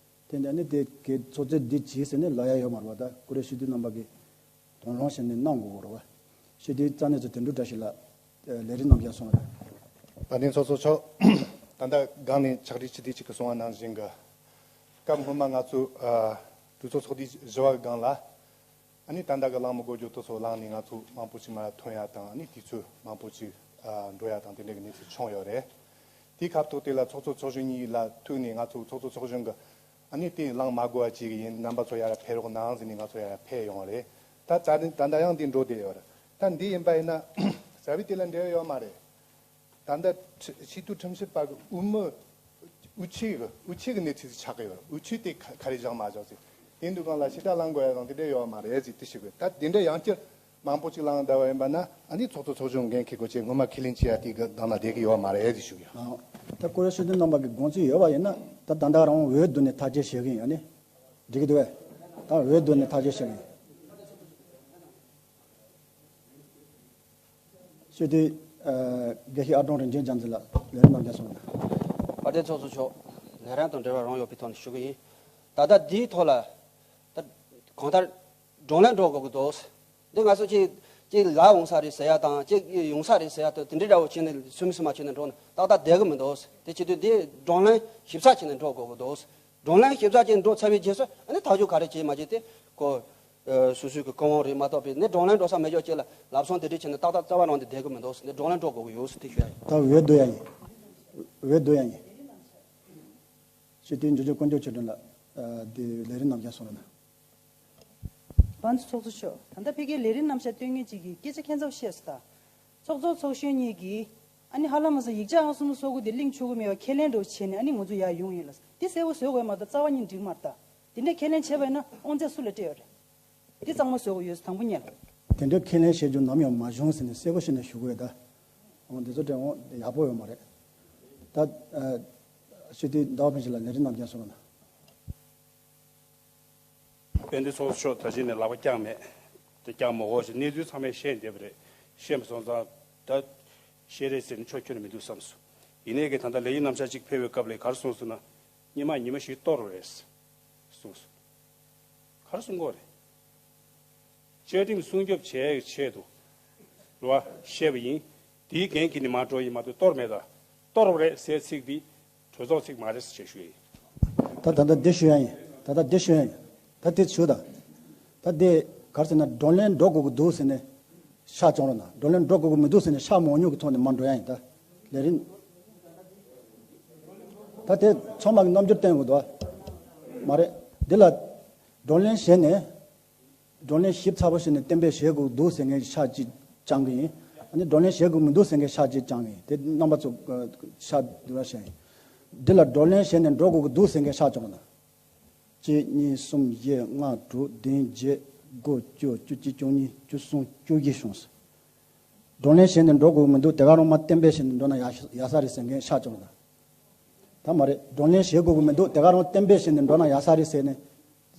དེ་འདྲ་ནི་དེ་གའི་ཚོགས་གཙོས་འདི་བྱས་ཟེར་ནས་ལབ་ཡ་ཡོད་མ་རེད་བ། ད་བཀུར་འོས་སྤྱི་འཐུས་རྣམ་པ་གིས་དོགས་སློང་བྱས་ནས་གནང་དགོས་རེད་བ། སྤྱི་འཐུས་རྩ་གནས་ཚོ་དོན་གྲུབ་བཀྲ་ཤིས་ལགས་ལས་རིམ་རྣམས་ཀྱང་གསུང་རོགས། དཔལ་ལྡན་ཚོགས་གཙོ་མཆོག་ད་ལྟ་སྒང་ནས་ཕྱག་བྲིས་སྤྱི་འཐུས་གཅིག་གིས་གསུངས་པ་ནང་བཞིན་གྱི་སྐབས་སྔོན་མ་ང་ཚོས་ཨ་ གྲོས་ཚོགས་ཚོགས་དུས་བཞི་པ་གི་སྒང་ལ། ཨ་ནི་ད་ལྟ་གི་གླེང་མོལ་གོ་རྒྱུ་དེ་ཚོ་གླེང་ནས་ང་ཚོ་མང་པོ་ཞིག་མར་ཐོན་ཡ་དང་། ཨ་ནི་དུས་ཚོད་མང་པོ་ཞིག་ཨ་འགྲོ་ཡ་དང་དེ་འདྲ་གི་གནས་ཚུལ་བྱུང་ཡོད་རེད། དེའི་སྐབས་ཐོག་དེ་ལ་ཚོགས་གཙོ་ཚོགས་གཞོན་གཉིས་ལ་ཐུག་ནས་ང་ཚོ་ཚོགས་གཙོ་ཚོགས་གཞོན་གྱིས་ཨ་ནི་དེ་གླེང་མ་དགོས་པ་བྱེད་གི་ཡིན། རྣམ་པ་ཚོ་ཡར་ཕེབས་རོགས་གནང་ཟེར་ནས་ང་ཚོ་ཡར་ཕེབས་ཡོང་བ་རེད། ད་ད་ད་ལྟ་ཡང་དེ་འགྲོ་བསྡད་ཡོད་རེད། ད་འདི་ཡིན་པ་ཡིན་ན་རྩ་བའི་དེ་ལ་འབྲེལ་བ་ཡོད་མ་རེད། ད་ལྟ་ཁྲི་སྤྱི་འཐུས་ཁྲིམས་ཞིབ་པ་གི་དབུ་མི་དབུ་ཁྲིད་གི་དབུ་ཁྲིད་གི་གནས་ཚུལ་ཆགས་ཀྱི་ཡོད་རེད། དབུ་ཁྲིད་དེ་ག་ག་རེ་བཞག་མ་བཞག་ཟེར། དེ་འདུག་གང་ལ་ཕྱི་དྲག་གླེང་དགོས་ཡ་དང་དེ་འདྲ་ཡོད་མ་རེད་ཟེར་དེ་ཞུ་གི། ད་དེ་འདྲ་ཡང་བསྐྱར་མང་པོ་ཅིག་གླེང་བསྡད་པ་ཡིན་པ་ན་ཨ་ནི་ཚོགས་གཙོ་ཚོགས་གཞོན་འགན་འཁྱེར་དགོས་ཆེད་སྔོན་མ་ཁས་ལེན་བྱས་ཡ་དེ་གི་གདམ་ལ་བསྡད་ཀྱི་ཡོད་མ་རེད་ཟེར་ཞུ་གི་ཡོད། ཨ། ད་སྐུ་ཞབས་ཤེས་ལྡན་རྣམ་པ་གི་དགོངས་ཚུལ་ཡོད་པ་ཡིན་ན་ད་ད་ལྟ་རང་འོས་བསྡུ་ནས་ཐག་གཅོད་བྱེད་གི་ཡིན། ཨ་ནི་འགྲིག་གི་འདུག་གས། ད་འོས་བསྡུ་ནས་ཐག་གཅོད་བྱེད་གི་ཡིན། སྤྱི་འཐུས། ཨ། དགེ་བཤེས་ཨ་ཀྲོང་རིན་ཆེན་རྒྱལ་མཚན་ལགས་ལས་རིམ་ནང་བསྐྱར་གསུངས་གནང་། དཔལ་ལྡན་ཚོགས་གཙོ་མཆོག་ལས་རིམ་དང་འབྲེལ་བ་རང་ཡོད་པའི་ཐོག་ནས་ཞུ་གི་ཡིན། ད་ལྟ་འདིའི་ཐོག་ལ་ད་གང་ལྟར་བགྲོ་གླེང་འགྲོ་དགོས་ཀྱི་འདུག། འདི་ང་ཚོ་གཅིག་གཅིག་ལ་འོང་ས་རེད་ཟེར་ཡ་དང་གཅིག་ཡོང་ས་རེད་ཟེར་ཡ་དང་དེ་འདྲའི་འདྲ་བོ་བྱས་ནས་སུན་སུན་མ་བྱས་ནས་འགྲོ་ན་ཏག་ཏག་བསྡད་ཀྱི་མི་འདུག། དེ་བྱེད་དུས་འདི་བགྲོ་གླེང་ཞིབ་ཚགས་བྱས་ནས་འགྲོ་དགོས་ཀྱི་འདུག། བགྲོ་གླེང་ཞིབ་ཚགས་ཅིག་འགྲོ་ཚར་བའི་རྗེས་སུ་ཨ་ནི་ཐག་གཅོད་ག་རེ་བྱེད་མ་བྱེད་དེ་ཁོ། ཨ། སོ་སོའི་གི་ཀུན་སློང་རེད་མ་གཏོགས་པའི་ནི་བགྲོ་གླེང་འགྲོ་ས་མེད་ཅོག་ཅིག་ལ་ལབ་སོང་དེ་འདྲ་བྱས་ནས་ཏག་ཏག་རྩ་བ་རང་དེ་བསྡད་གི་མི་འདུག་ཟེར་ནས་བགྲོ་གླེང་འགྲོ་དགོས་ཀྱི་ཡོད་ཟེར་དེ་ཞུ་ཡ་ཡིན། ད་འོས་བསྡུ་ཡ་ཡིན། འོས་བསྡུ་ཡ་ཡིན། སྤྱི་འཐུས་འཇུ་ཆེན་དཀོན་མཆོག་ཆོས་སྒྲོན་ལགས། ཨ། དེ་ལས་རིམ་རྣམ་བསྐྱར་གསུང་རོགས་གནང་། དཔལ་ལྡན་ཚོགས་གཙོ་མཆོག། ད་ལྟ་ཕ་གིའི་ལས་རིམ་རྣམ་གཞག་སྟོན་མཁན་ཅིག་གིས་སྐད་ཆ་ཁྱད་མཚར་བཤད་སོང་ད། ཚོགས་གཙོ་ཚོགས་གཞོན་གཉིས་ཀྱིས་ཨ་ནི་ཧ་ལམ་མ་སོང་ཡིག་ཆ་ཨང་གསུམ་སོ་དགུ་དེ་གླེང་ཆོག་གི་མེད་པ་ཁས་ལེན་འདྲ་བོ་བྱས་ནས་ཨ་ནི་ང་ཚོ་ཡར་ཡོང་ཡིན་ལ། དེ་གསལ་པོ་བཟོ་དགོས་མ་གཏོགས་རྩ་བ་ཉིད་འགྲིག་མ་རེད་ད། དེ་འདྲ་ཁས་ལེན་བྱས་པ་ཡིན་ན་དབང་ཚད་སུ་ལ་སྤྲད་ཡོད་རེད། དེ་གཙང་མ་བཟོ་དགོས་ཡོད་དང་པོ་ཉིད་ལ། དེ་འདྲ་ཁས་ལེན་བྱེད་རྒྱུ་ནམ་ཡང་མ་བྱུང་ཟེར་ནས་གསལ་པོ་བྱས་ནས་ཞུ་དགོས་ཡོད་ད། འོ་འདི་ཚོ་དྲན་འོང་ཡག་པོ་ཡོད་མ་རེད། ད། ཨ། སྤྱི་འཐུས་ཟླ་བ་ཕུན་ཚོགས་ལགས་ལས་རིམ་རྣམ་བསྐྱར་གསུང་རོགས་གནང་། དཔལ་ལྡན་ཚོགས་གཙོ་མཆོག་ད་གཞི་ནས་ལག་པ་བརྐྱངས་མེད། དེ་བརྐྱངས་མ་དགོས་ཞེས་གནས་ཚུལ་ཚང་མས་ཤེས་བསྡད་པ་རེད། ཤེས་མ་སོང་ཙང་ད་ཤེས་རེད་ཟེར་ནས་ཆོག་ཁྱོན་ནས་མི་འདུག་བསམ་སོང་། ཡིན་ནའི་གི་ད་ལྟ་ལས་ཡུན་རྣམ་གཞག་ཅིག་ཕེབས་པའི་སྐབས་ལ་ག་རེ་གསུངས་སོང་ན། སྔོན་མ་ཉི་མ་བཞི་གཏོར་རེད་གསུངས་སོང་། ག་རེ་གསུང་གི་ཡོད་རེད། བཅའ་ཁྲིམས་སྲུང་སྐྱོབ་བྱེད་ཡག་གི་ཆེད་དུ་རེད་བ་བཤད་པ་ཡིན། དེའི་འགན་འཁྱེར་ནས་མར་འགྲོ་ཡིན་མ་གཏོགས་གཏོར་མེད་ད། གཏོར་བ་རེད་ཟེར་ཚིག་འདི་གྲོས་ཚོགས་ཚིག་མ་རེད་ཟེར་ཞུ་ཡིན། ད་ད་ལྟ་འདི་ཞུ་ཡ་ཡིན། ད་ལྟ་འདི་ཞུ་ཡ་ཡིན། ད་དེ་ཞུ་ད། ད་དེ་ག་རེ་ཟེར་ན་བགྲོ་གླེང་འགྲོ་དགོས་ཀྱི་འདུག་ཟེར་ནས་ཤག་བཅོ་རོགས་གནང་། བགྲོ་གླེང་འགྲོ་དགོས་ཀྱི་མི་འདུག་ཟེར་ནས་ཤག་མང་ཉུང་གི་ཐོག་ནས་མར་འགྲོ་ཡ་ཡིན་ད། ལས་རིམ། ད་དེ་ཚང་མ་གི་རྣམ་འགྱུར་བསྟན་དགོས་འདུག་ཨ། མ་རེད། འདི་ལ་བགྲོ་གླེང་བྱས་ནས། བགྲོ་གླེང་ཞིབ་ཚགས་པོ་བྱས་ནས་གཏན་འབེབས་བྱེད་དགོས་འདུག་ཟེར་མཁན་ཤག་གཅིག་བཅང་གི་ཡིན། ཨ་ནི་བགྲོ་གླེང་བྱེད་དགོས་མི་འདུག་ཟེར་མཁན་ཤག་གཅིག་བཅང་གི་ཡིན། དེ་རྣམ་པ་ཚོ་ཤག་བསྡུ་བ་བྱས་ཡིན། འདི་ལ་བགྲོ་གླེང་བྱས་ནས་འགྲོ་དགོས་ཀྱི་འདུག་ཟེར་མཁན་ཤག་བཅོ་རོགས་གནང་། གཅིག་གཉིས་གསུམ་བཞི་ལྔ་དྲུག་བདུན་བརྒྱད་དགུ་བཅུ་བཅུ་གཅིག་བཅུ་གཉིས་བཅུ་གསུམ་བཅུ་བཞི་བྱུང་སོང་། བགྲོ་གླེང་བྱས་ནས་འགྲོ་དགོས་ཀྱི་མི་འདུག་དེ་ག་རང་མར་གཏན་འབེབས་བྱས་ནས་འགྲོ་ན་ཡག་ཡག་ས་རེད་ཟེར་མཁན་ཤག་བཅོ་རོགས་གནང་། ད་མ་རེད། བགྲོ་གླེང་བྱེད་དགོས་ཀྱི་མི་འདུག་དེ་ག་རང་གཏན་འབེབས་བྱས་ནས་འགྲོ་ན་ཡག་ས་རེད་ཟེར་ནས་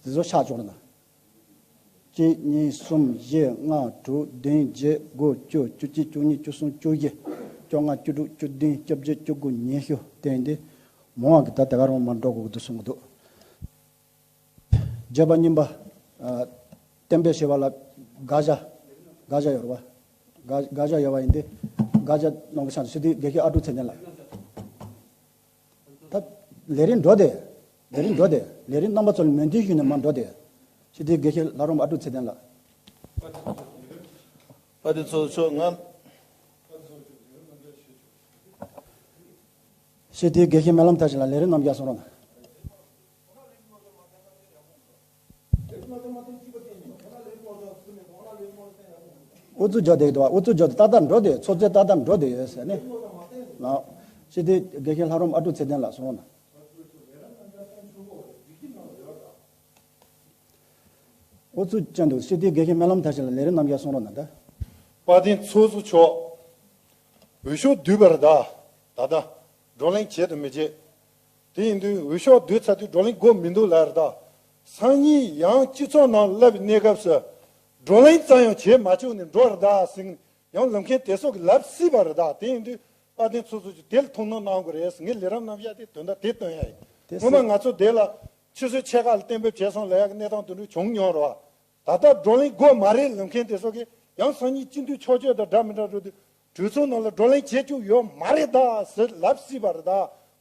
དེ་ཚོ་ཤག་བཅོ་རོགས་གནང་། གཅིག་གཉིས་གསུམ་བཞི་ལྔ་དྲུག་བདུན་བརྒྱད་དགུ་བཅུ་བཅུ་གཅིག་བཅུ་གཉིས་བཅུ་གསུམ་བཅུ་བཞི་བཅོ་ལྔ་བཅུ་དྲུག་བཅུ་བདུན་བཅོ་བརྒྱད་བཅུ་དགུ་ཉི་ཤུ་བསྟན་ཏེ། མང་བ་གི་ད་དེ་ག་རང་མར་འགྲོ་དགོས་ཀྱི་འདུག་གསུང་གི་འདུག་བརྗོད་པ་གཉིས་པ། ཨ། གཏན་འབེབས་བྱས་པ་ལ་དགག་བྱ། དགག་བྱ་ཡོད་རེད་བ། དགག་དགག་བྱ་ཡོད་པ་ཡིན་ཏེ། དགག་བྱ་གནང་གི་ཆགས་སྲིད་དུས་དགེ་བཤེས་ཨ་ཀྲུག་ཚེ་བརྟན་ལགས། ད་ལས་རིམ་འགྲོ་དེ། ལས་རིམ་འགྲོ་དེ། ལས་རིམ་རྣམ་པ་ཚོ་ལ་མོས་མཐུན་ཞུས་ནས་མར་འགྲོ་དེ། སྲིད་དུས་དགེ་བཤེས་ལྷ་རམས་ཨ་ཀྲུག་ཚེ་བརྟན་ལགས། དཔལ་ལྡན་ཚོགས་གཙོ་མཆོག་ང་། སྲིད་དུས་དགེ་བཤེས་སྨོན་ལམ་མཐར་ཕྱིན་ལགས་ལས་རིམ་རྣམ་བསྐྱར་གསུང་རོགས་གནང་། ཨུ་ཚུགས་རྒྱག་བསྡད་ཀྱི་འདུག་ཨུ་ཚུགས་རྒྱག་ཏག་ཏག་འགྲོ་བསྡད་ཡོད། ཚོགས་གཙོས་ཏག་ཏག་འགྲོ་བསྡད་ཡོད་ཟེར་ནས། ལགས། སྤྱི་འཐུས་དགེ་བཤེས་ལྷ་རམས་ཨ་ཀྲུག་ཚེ་བརྟན་ལགས་གསུང་རོགས་གནང་། ཨུ་ཚུགས་ཅན་འདུག་སྤྱི་འཐུས་དགེ་བཤེས་སྨོན་ལམ་མཐར་ཕྱིན་ལགས་ལས་རིམ་རྣམ་བསྐྱར་གསུང་རོགས་གནང་། ད་དཔལ་ལྡན་ཚོགས་གཙོ་མཆོག་འོས་ཤོག་བསྡུས་པ་རེད་ད། ད་ལྟ་བགྲོ་གླེང་བྱེད་དང་མི་བྱེད། དེ་ཡིན་དུས་འོས་ཤོག་བསྡུས་ཚར་དུས་བགྲོ་གླེང་དགོས་མི་འདུག་ལབ་རེད་ད། སང་ཉིན་ཡང་སྤྱི་ཚོགས་ནང་སླེབས་པའི་གནས་སྐབས་སུ་བགྲོ་གླེང་ཙམ་ཡང་བྱེད་མ་བཅུག་ནས་འགྲོ་རེད་ད་ཟེར། ཡང་ལམ་ཁན་དེ་ཚོ་གིས་ལབ་སྲིད་པ་རེད་ད། དེ་ཡིན་དུས་དཔལ་ལྡན་ཚོགས་གཙོ་མཆོག་དེ་ལ་ཐུགས་སྣང་གནང་དགོས་རེད་ཟེར། ངས་ལས་རིམ་རྣམ་གཞག་དེ་དོན་དག་དེ་སྟོན་ཡ་ཡིན། དེ་སྔོན་མ་ང་ཚོ་དེ་ལ་ཆུ་ཚོད་ཕྱེད་ཀ་ལ་གཏན་འབེབས་བྱས་སོང་ལབ་ཡག་གི་གནས་སྟངས་དེ་འདྲ་བྱུང་མྱོང་རེད་བ། ད་ལྟ་བགྲོ་གླེང་དགོས་མ་རེད་ལབ་མཁན་དེ་ཚོ་གིས་ཡང་སང་ཉིན་སྤྱི་འཐུས་ཕྱོགས་བསྐྱོད་དང་འདྲ་མི་འདྲ་འགྲོ་དུས་གྲོས་ཚོགས་ནང་ལ་བགྲོ་གླེང་བྱེད་བཅུག་ཡོད་མ་རེད་ད་ཟེར་ལབ་སྲིད་པ་རེད་ད།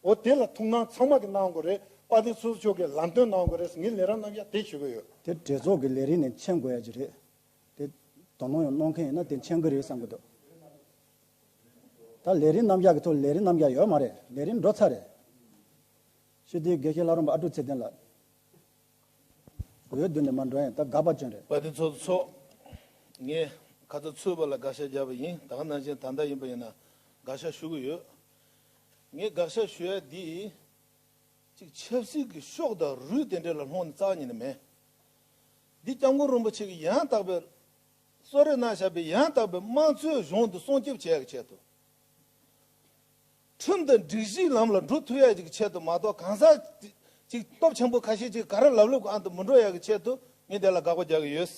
འོ་དེ་ལ་ཐུགས་སྣང་ཚང་མ་གིས་གནང་དགོས་རེད། དཔལ་ལྡན་ཚོགས་གཙོ་མཆོག་གིས་ལམ་སྟོན་གནང་དགོས་རེད། ངས་ལས་རིམ་རྣམ་གཞག་དེ་ཞུ་གི་ཡོད། དེ་གྲོས་ཚོགས་ཀྱི་ལས་རིམ་ནས་མཁྱེན་དགོས་ཡ་ཅིག་རེད། དེ་དོ་སྣང་ཡང་གནང་མཁན་ཡིན་ན་དེ་མཁྱེན་གི་རེད་བསམ་གི་འདུག་ད་ལས་རིམ་རྣམ་གཞག་གི་ཐོག་ལས་རིམ་རྣམ་གཞག་ཡོད་མ་རེད། ལས་རིམ་འགྲོ་ཚར་རེད། སྤྱི་འཐུས་དགེ་བཤེས་ལྷ་རམས་པ་ཨ་ཀྲུག་ཚེ་བརྟན་ལགས། འོས་བསྡུ་ནས་མར་འགྲོ་ཡ་ཡིན། ད་དགག་པ་བྱུང་རེད། དཔལ་ལྡན་ཚོགས་གཙོ་མཆོག་ངས་ཁ་ཚ་ཚུད་པ་ལ་དགག་བྱ་བརྒྱབ་པ་ཡིན། ད་ག་ནང་བཞིན་ད་ལྟ་ཡིན་པ་ཡིན་ན་དགག་བྱ་ཞུ་གི་ཡོད། ངས་དགག་བྱ་ཞུ་ཡ་འདི། གཅིག་ཆབ་སྲིད་ཀྱི་ཕྱོགས་དང་རུས་དེ་འདྲ་ལ་ལྷུང་ནས་རྩ་བ་ཉིད་ནས་མེད། འདི་སྐྱབས་མགོན་རིན་པོ་ཆེ་གིས་ཡང་དག་པའི་གསོལ་རས་གནང་བཞག་པའི་ཡང་དག་པའི་དམངས་གཙོའི་གཞུང་འདི་སྲུང་སྐྱོབ་བྱེད་ཡག་གི་ཆེད་དུ། ཁྲིམས་དང་སྒྲིག་གཞིའི་ལམ་ལ་འགྲོ་ཐུབ་ཡག་ཅིག་གི་ཆེད་དུ་མ་གཏོགས། གང་ཟག་ཅིག་སྟོབས་ཆེན་པོ་ཁ་ཤས་ཅིག་ག་རེ་ལབ་ལབ་ཀྱི་ཨང་དུ་མི་འགྲོ་ཡག་གི་ཆེད་དུ་ངས་དེ་ལ་དགག་པ་རྒྱག་གི་ཡོད།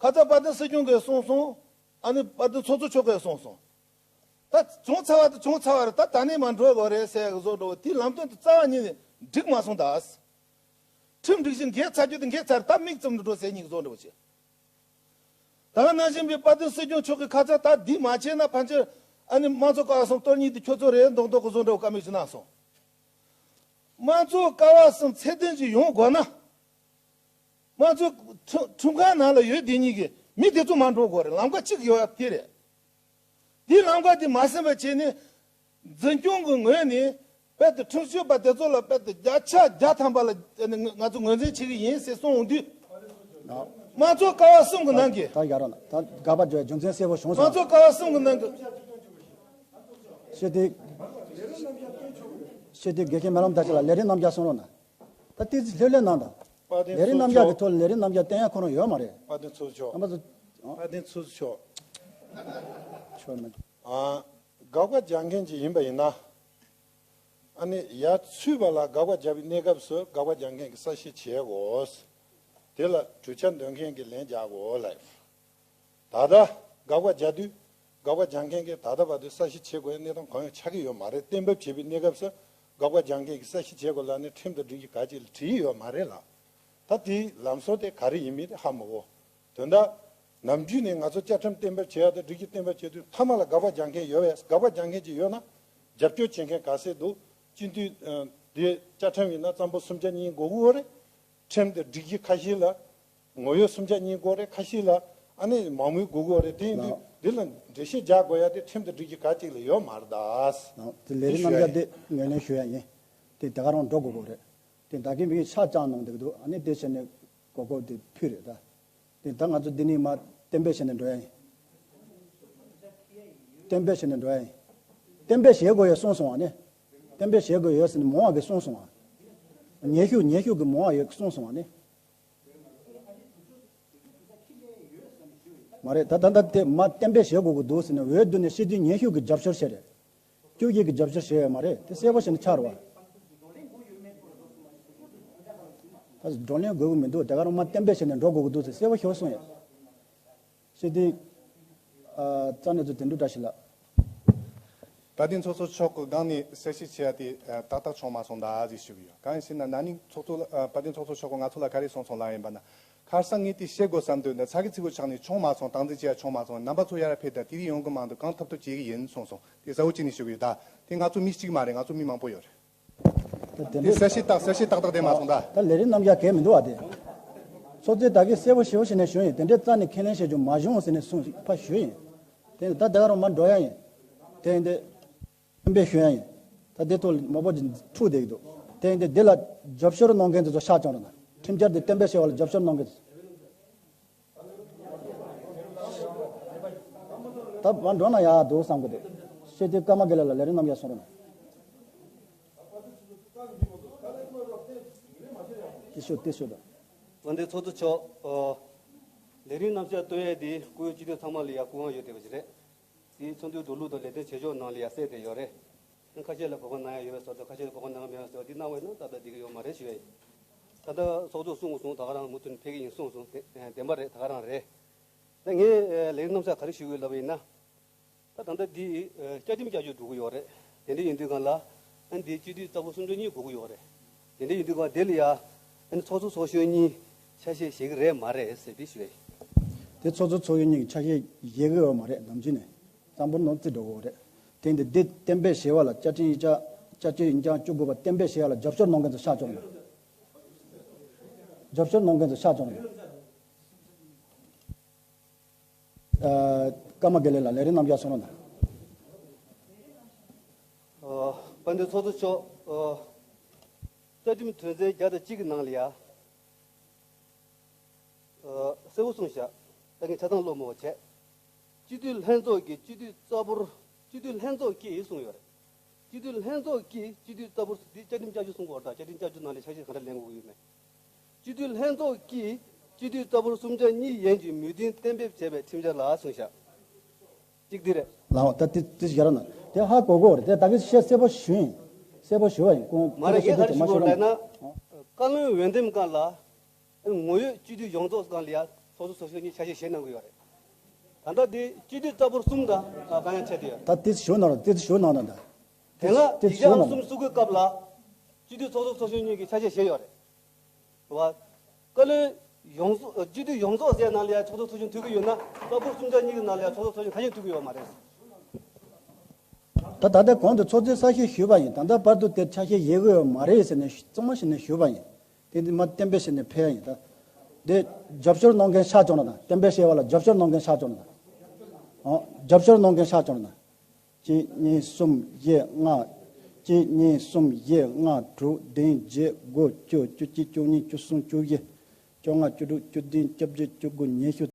ཁ་ཚ་དཔལ་ལྡན་སྲིད་སྐྱོང་གིས་གསུངས་སོང་། ཨ་ནི་དཔལ་ལྡན་ཚོགས་གཙོ་མཆོག་གིས་གསུངས་སོང་། ད་བྱུང་ཚར་བ་དང་བྱུང་ཚར་བ་རེད། ད་ད་ནས་མར་འགྲོ་དགོས་རེད་ཟེར་གི་བཟོ་འདྲ་བོ་དེའི་ལམ་སྟོན་དེ་རྩ་བ་ཉིད་ནས་འགྲིག་མ་སོང་། ད་ཁྲིམས་སྒྲིག་གཞི་འགལ་ཚར་རྒྱུ་དེ་འགལ་ཚར། ད་དམིགས་ཙམ་དུ་འགྲོ་ཟེར་ཉིད་བཟོ་འདྲ་བོ་བྱས། ད་ག་ནང་བཞིན་པའི་དཔལ་ལྡན་སྲིད་སྐྱོང་མཆོག་གི་ཁ་ཚ་ད་འདི་མ་བྱས་ན་ཕན་ཆད། ཨ་ནི་དམངས་གཙོ་ཀ་བ་གསུམ་གཏོར་ཉིད་དེ་ཁྱོད་ཚོ་རེད་མདོག་མདོག་གི་བཟོ་འདྲ་བོ་བཀའ་མོལ་ཞིག་གནང་སོང་། དམངས་གཙོ་ཀ་བ་གསུམ་ཚད་ལྡན་ཅིག་ཡོང་དགོས་ན། དམངས་གཙོ་ཁྲིམས་ཁྲིམས་ཁང་ནང་ལ་ཡོད་དེ་ཉིད་ཀྱི་མི་དེ་ཚོ་མར་འགྲོ་དགོས་རེད། ལམ་ཁ་གཅིག་ཡོད་ཡ་དེ་རེད། དེའི་ལམ་ཁ་དེ་མ་ཟིན་པ་བྱས་ནས་འཛིན་སྐྱོང་གི་ངོས་ནས་དཔལ་དུ་ཁྲིམས་གཅོད་པ་དེ་ཚོ་ལ་དཔལ་དུ་བརྒྱ་ཆ་བརྒྱ་ཐམ་པ་ལ་ང་ཚོ་ངོས་འཛིན་བྱེད་ཀྱི་ཡིན་ཟེར་གསུངས་འོང་དུས། དམངས་གཙོ་ཀ་བ་གསུམ་གྱི་ནང་གི་ད་ཡ་རང་ད་དགག་པ་བརྗོད་རྒྱུ་མཚན་གསལ་པོ་བྱུང་སོང་། དམངས་གཙོ་ཀ་བ་གསུམ་གྱི་ནང་གི་ཤེས་དེ་ཤེས་དེ་དགེ་རྒན་སྨོན་ལམ་བདག་ཅིག་ལ་ལས་རིམ་རྣམ་གཞག་གསུང་རོགས་གནང་། ད་ཏི་ཙི་ལྷོད་ལྷོད་གནང་དང་། དཔལ་ལྡན་ལས་རིམ་ཚོགས་རྣམ་གཞག་གི་གཙོ། ཐོག་ལས་རིམ་རྣམ་གཞག་བསྟན་ཡ་ཁོ་རང་ཡོད་མ་རེད། དཔལ་ལྡན་ཚོགས་གཙོ་མཆོག་ཨ་མ་ཚོ། དཔལ་ལྡན་ཚོགས་གཙོ་མཆོག་ཆོག་མེད། ཨ། དགག་པ་རྒྱག་མཁན་ཅིག་ཡིན་པ་ཡིན་ན། ཨ་ནི་ཡར་ཚུད་པ་ལ་དགག་པ་རྒྱག་པའི་གནས་སྐབས་སུ་དགག་པ་རྒྱག་མཁན་གྱིས་གསལ་བཤད་བྱེད་དགོས། དེ་ལ་གྲོས་འཆར་འདོན་མཁན་གྱིས་ལན་རྒྱག་དགོས་ལབ། ད་ལྟ་དགག་པ་རྒྱག་དུས་དགག་པ་རྒྱག་མཁན་གྱིས་ད་ལྟ་བར་དུ་གསལ་བཤད་བྱེད་དགོས་པའི་གནས་སྟངས་གང་ཡང་ཆགས་ཀྱི་ཡོད་མ་རེད། གཏན་འབེབས་བྱས་པའི་གནས་སྐབས་སུ་དགག་པ་རྒྱག་མཁན་གྱིས་གསལ་བཤད་བྱེད་དགོས་ལབ་ནས་ཁྲིམས་དང་སྒྲིག་གཞི་ག་ཅིག་ལ་བྲིས་ཡོད་མ་རེད་ལ། ད་དེའི་ལམ་སྲོལ་དེ་ག་རེ་ཡིན་མིན་དེ་ཧ་མ་གོ། དོན་དག་ནམ་རྒྱུན་ནས་ང་ཚོ་བཅའ་ཁྲིམས་གཏན་འབེབས་བྱེད་ཡ་དང་སྒྲིག་གཞི་གཏན་འབེབས་བྱེད་དུས་མཐའ་མ་ལ་དགག་པ་རྒྱག་མཁན་ཡོད་པས། དགག་པ་རྒྱག་མཁན་ཅིག་ཡོད་ན་རྒྱབ་སྐྱོར་བྱེད་མཁན་ག་ཚད་འདུག་སྤྱི་འཐུས་ཨ་དེ་བཅའ་ཁྲིམས་ཡིན་ན་རྩ་འབོར་སུམ་ཆ་གཉིས་དགོས་ཀྱི་ཡོད་རེད། ཁྲིམས་དང་སྒྲིག་གཞི་ཁ་ཤས་ལ་ངོ་ཡོད་སུམ་ཆ་གཉིས་དགོས་རེད། ཁ་ཤས་ལ་ཨ་ནི་མང་མོས་དགོས་ཀྱི་ཡོད་རེད། དེ་ཡིན་དུས་ལགས། འདི་ལ་འགྲེལ་བཤད་རྒྱག་དགོས་ཡ་དེ་ཁྲིམས་དང་སྒྲིག་གཞི་ག་ཅིག་ལ་ཡོད་མ་རེད་ད། ལགས། དེ་ལས་རིམ་རྣམ་གཞག་དེ་ངོས་ལེན་ཞུ་ཡ་ཡིན། དེ་ད་ག་རང་འགྲོ་དགོས་ཀྱི་རེད། དེ་ད་གིན་མི་ཤག་བཅག་གནང་བསྡད་ཀྱི་འདུག་ཨ་ནི་དེ་བྱས་ནས་གོ་སྐབས་དེ་ཕུལ་རེད་ད། དེ་ད་ང་ཚོ་འདི་ནས་མར་གཏན་འབེབས་བྱས་ནས་འགྲོ་ཡ་ཡིན། གཏན་འབེབས་བྱས་ནས་འགྲོ་ཡ་ཡིན། གཏན་འབེབས་བྱེད་དགོས་ཡོད་གསུངས་སོང་བ་ནི། གཏན་འབེབས་བྱེད་དགོས་ཡོད་ཟེར་ནས་མང་བ་གིས་གསུངས་སོང་བ། ཉན་ཤུགས་ཉན་ཤུགས་ཀྱིས་མང་བ་ཡོད་གསུངས་སོང་བ་ནི། མ་རེད། ད་ད་ད་དེ་མར་གཏན་འབེབས་བྱེད་དགོས་ཀྱི་འདུག་ཟེར་ནས་འོས་བསྡུ་ནས་སྤྱི་འཐུས་ཉན་ཤུགས་ཀྱིས་རྒྱབ་སྐྱོར་བྱས་རེད། བཅུ་གཅིག་གིས་རྒྱབ་སྐྱོར་བྱས་ཡོད་མ་རེད། དེ་གསལ་པོ་བྱས་ནས་ཆགས་རེད་བ། ད་བགྲོ་གླེང་དགོས་ཀྱི་མི་འདུག་དེ་ག་རང་མར་གཏན་འབེབས་བྱས་ནས་འགྲོ་དགོས་ཀྱི་འདུག་ཟེར་གསལ་པོ་ཤོར་སོང་ཡ། སྤྱི་འཐུས། ཨ། རྩ་ནས་ཚོ་དོན་གྲུབ་བཀྲ་ཤིས་ལགས། དཔལ་ལྡན་ཚོགས་གཙོ་མཆོག་གི་སྒང་ནས་གསལ་བཤད་བྱས་ཡ་དེ་ཨ་ཏག་ཏག་བྱུང་མ་སོང་ད་ཟིག་ཞུ་གི་ཡོད། གང་ཡིན་ཟེར་ན་ན་ནིང་ཚོགས་གཙོ་ལ་ཨ་དཔལ་ལྡན་ཚོགས་གཙོ་མཆོག་གིས་ང་ཚོ་ལ་ག་རེ་གསུངས་སོང་ལབ་ཡིན་པ་ན། ཁ་སང་ངས་དེ་བཤད་དགོས་བསམ་དུས་འདི་ཚ་གི་ཚིག་གུ་ཆགས་ནས་བྱུང་མ་སོང་། སྟངས་འཛིན་བྱས་ཡ་བྱུང་མ་སོང་། རྣམ་པ་ཚོ་ཡར་ཕེབས་དང་དེ་རིང་ཡོང་གི་མ་འདུག་གང་ཐུབ་ཐུབ་བྱེད་ཀྱི་ཡིན་གསུངས་སོང་། དེ་གསལ་པོ་བྱས་ནས་ཞུ་གི་ཡོད་ད། དེ་ང་ཚོ་མི་གཅིག་མ་རེད། ང་ཚོ་མི་མང་པོ་ཡོད་རེད། ད་དེ་འདྲ། གསལ་བཤད་ཏག་གསལ་བཤད་ཏག་ཏག་དེ་མ་སོང་ད། ད་ལས་རིམ་རྣམ་གཞག་གལ་མི་འདུག་བ་དེ། ཚོགས་གཙོས་ད་གིན་གསལ་པོ་ཞེ་པོ་བྱས་ནས་ཞུས་ཡིན། དེ་འདྲའི་རྩ་ནས་ཁས་ལེན་བྱེད་རྒྱུ་མ་བྱུང་ཟེར་ནས་གསུངས་ཕར་ཞུས་ཡིན། དེ་ད་དེ་ག་རང་མར་འགྲོ་ཡ་ཡིན། དེ་འདི་གཏན་འབེབས་ཞུ་ཡ་ཡིན། ད་དེ་ཐོག་མང་པོ་ཅིག་འཁྲུག་བསྡད་ཀྱི་འདུག་དེ་འདི་འདི་ལ་རྒྱབ་སྐྱོར་གནང་མཁན་དེ་ཚོ་ཤག་བཅོམ་རོགས་གནང་། ཁྲིམས་འཆར་དེ་གཏན་འབེབས་བྱས་པ་ལ་རྒྱབ་སྐྱོར་གནང་མཁན་དེ་ཚོ། ད་མར་འགྲོ་ན་ཡག་འདུག་བསམ་གི་འདུག་སྤྱི་འཐུས་ཀརྨ་དགེ་ལེགས་ལགས་ལས་རིམ་རྣམ་གཞག་གསུང་རོགས་གནང་། དེ་ཤོད་དེ་ཤོད་དང་། དཔལ་ལྡན་ཚོགས་གཙོ་མཆོག་ཨོ། ལས་རིམ་རྣམ་གཞག་སྟོན་ཡས་དེ་སྐུ་ཡོད་སྤྱི་འཐུས་ཚང་མ་ལ་ཡ་སྐུ་དབང་ཡོད་བསྡད་པ་ཞིག་རེད། དེ་ཚོགས་འདུའི་འགྲོ་ལུགས་དང་ལས་དོན་བྱེད་ཕྱོགས་ནང་ལ་ཡ་གསལ་བསྡད་ཡོད་རེད། ཁ་ཤས་ལ་གོ་སྐབས་གནང་ཡ་ཡོད་པའི་བཟོ་འདྲ། ཁ་ཤས་ལ་གོ་སྐབས་གནང་མེད་པའི་བཟོ་འདྲ། དེ་གནང་བ་ཡིན་ན་ད་ལྟ་བསྡད་ཀྱི་ཡོད་མ་རེད་ཞུ་ཡ་ཡིན། ད་ལྟ་ཚོགས་གཙོ་གསུངས་སོང་། ད་ག་རང་མུ་མཐུད་ནས་ཕེབས་ཀྱི་ཡིན་གསུངས་སོང་། དེ་བདེན་པ་རེད། ད་ག་རང་རེད། ད་ངས་ལས་རིམ་རྣམ་གཞག་ག་རེ་ཞུ་དགོས་ལབ་པ་ཡིན་ན། ད་ད་ལྟ་འདི་བཅའ་ཁྲིམས་བསྐྱར་བཅོས་འགྲོ་གི་ཡོད་རེད། དེ་འདྲ་ཡིན་དུས་སྒང་ལ་ཨ་འདི་སྤྱི་འཐུས་རྩ་འབོར་སུམ་ཅུ་གཉིས་དགོས་ཀྱི་ཡོད་རེད། དེ་འདྲ་ཡིན་དུས་སྒང་དེ་ལ་ཡ་ཨ་ནི་ཚོགས་གཙོ་ཚོགས་གཞོན་གཉིས་ཆ་ཤས་བཞེས་ཀྱི་རེད་མ་རེད་ཟེར་དེ་ཞུ་ཡ་ཡིན། དེ་ཚོགས་གཙོ་ཚོགས་གཞོན་གཉིས་ཀྱི་ཆ་ཤས་བཞེས་ཀྱི་ཡོད་མ་རེད། ནམ་རྒྱུན་ནས་རྩ་འབོར་ནང་རྩིས་འགྲོ་གི་ཡོད་རེད། དེ་འདི་འདི་གཏན་འབེབས་བྱས་པ་ལ་བཅའ་ཁྲིམས་ཡིག་ཆ་ བཅའ་སྤྱོད་ཡིན་ཀྱང་བཅུ་དགུ་པ་གཏན་འབེབས་བྱེད་ཡ་ལ་རྒྱབ་སྐྱོར་གནང་མཁན་ཚོ་ཤག་བཅོམ་ན། རྒྱབ་སྐྱོར་གནང་མཁན་ཚོ་ཤག་བཅོམ་ན། ཨ། ཀརྨ་དགེ་ལེགས་ལགས་ལས་རིམ་རྣམ་གཞག་གསུང་རོགས་གནང་། ཨ། དཔལ་ལྡན་ཚོགས་གཙོ་མཆོག་ཨ། བཅའ་ཁྲིམས་དོན་ཚན་བརྒྱ་དང་གཅིག་གི་ནང་ལ་ཡ། ཨ། གསལ་པོ་གསུངས་བཞག་ད་ངས་ཆ་ཚང་ཀློག་མ་བྱས། སྤྱི་འཐུས་ལྷན་ཚོགས་ཀྱིས་སྤྱི་འཐུས་རྩ་འབོར། སྤྱི་འཐུས་ལྷན་ཚོགས་ཀྱིས་གསུངས་ཡོད་རེད། སྤྱི་འཐུས་ལྷན་ཚོགས་ཀྱིས་སྤྱི་འཐུས་རྩ་འབོར་འདི་བཅའ་ཁྲིམས་བསྐྱར་བཅོས་གསུང་གི་ཡོད་རེད། ད་བཅའ་ཁྲིམས་བསྐྱར་བཅོས་ནང་ལ་ཆ་ཤས་ག་འདྲ་ལེན་དགོས་ཀྱི་ཡོད་མེད། སྤྱི་འཐུས་ལྷན་ཚོགས་ཀྱིས་སྤྱི་འཐུས་རྩ་འབོར་གསུམ་ཆ་གཉིས་ཡན་གྱི་མོས་མཐུན་གཏན་འབེབས་བྱས་པའི་ཁྲིམས་འཆར་ལ་གསུངས་བཞག་གཅིག་འདི་རེད། ལའོ། ད་དེ་དེ་ཞར་ན་དེ་ཧ་གོ་གོ་རེད། དེ་ད་གི་བཤད་གསལ་པོ་ཞུ་ཡིན། གསལ་པོ་ཞུ་བ་ཡིན། ཁོང་མ་རེད། ཁོང་ངས་ཧ་ཞུ་དེ་མ་ཞུ་ཞུ་བ་ལ་ན། བཀའ་བློན་འོས་འདེམས་སྒང་ལ་ངོ་ཡོད་སྤྱི་འཐུས་ཡོངས་རྫོགས་སྒང་ལ་ཡ་ཚོགས་གཙོ་ཚོགས་གཞོན་གཉིས་ཆ་ཤས་བཞེས་གནང་གི་ཡོད་རེད། ད་ལྟ་དེ་སྤྱི་འཐུས་རྩ་འབོར་གསུམ་དང་གང་ཡང་ཆད་དེ་ཡོད་རེད། ད་དེ་ཞུ་གནང་རོགས། དེ་ཞུ་གནང་ན་ད། དེ་ལ་དེ་ཡིག་ཞུ་ཆ་གནང་གསུམ་བཙུགས་པའི་སྐབས་ལ་སྤྱི་འཐུས་ཚོགས་གཙོ་ཚོགས་གཞོན་གཉིས་ཀྱིས་ཆ་ཤས་བཞེས་ཡོད་རེད། རེད་བ། བཀའ་བློན་ཡོངས་རྫོགས་སྤྱི་འཐུས་ཡོངས་རྫོགས་ཟེར་ནང་ལ་ཡང་ཚོགས་གཙོ་ཚོགས་གཞོན་ཐུག་གི་ཡོད་ན། རྩ་འབོར་གསུམ་ཆ་གཉིས་ཀྱི་ནང་ལ་ཡང་ཚོགས་གཙོ་ཚོགས་གཞོན་ཁ་ཤས་ཐུག་གི་ཡོད་མ་རེད། ད་ད་ལྟ་གོང་དུ་ཚོགས་གཙོས་གསལ་བཤད་ཞུས་པ་ཡིན། ད་ལྟ་བར་དུ་དེར་ཆ་ཤས་བཞེས་གི་ཡོད་མ་རེད་ཟེར་ནས་གཙང་མ་བྱས་ནས་ཞུས་པ་ཡིན། དེ་འདི་མ་གཏན་འབེབས་བྱས་ནས་ཕེབས་ཡ་ཡིན། ད་དེ་རྒྱབ་སྐྱོར་གནང་མཁན་ཤག་བཅོམ་ན་དང་། གཏན་འབེབས་བྱས་པ་ལ་རྒྱབ་སྐྱོར་གནང་མཁན་ཤག་བཅོམ་ན་དང་། ཨོ། རྒྱབ་སྐྱོར་གནང་མཁན་ཤག་བཅོམ་ན་དང་། གཅིག་གཉིས་གསུམ་བཞི་ལྔ། གཅིག་གཉིས་གསུམ་བཞི་ལྔ་དྲུག་བདུན་བརྒྱད་དགུ་བཅུ་བཅུ་གཅིག་བཅུ་གཉིས་བཅུ་གསུམ་བཅུ་བཞི་བཅོ་ལྔ་བཅུ་དྲུག་བཅུ་བདུན་བཅོ་བརྒྱད་བཅུ་དགུ་ཉི་ཤུ་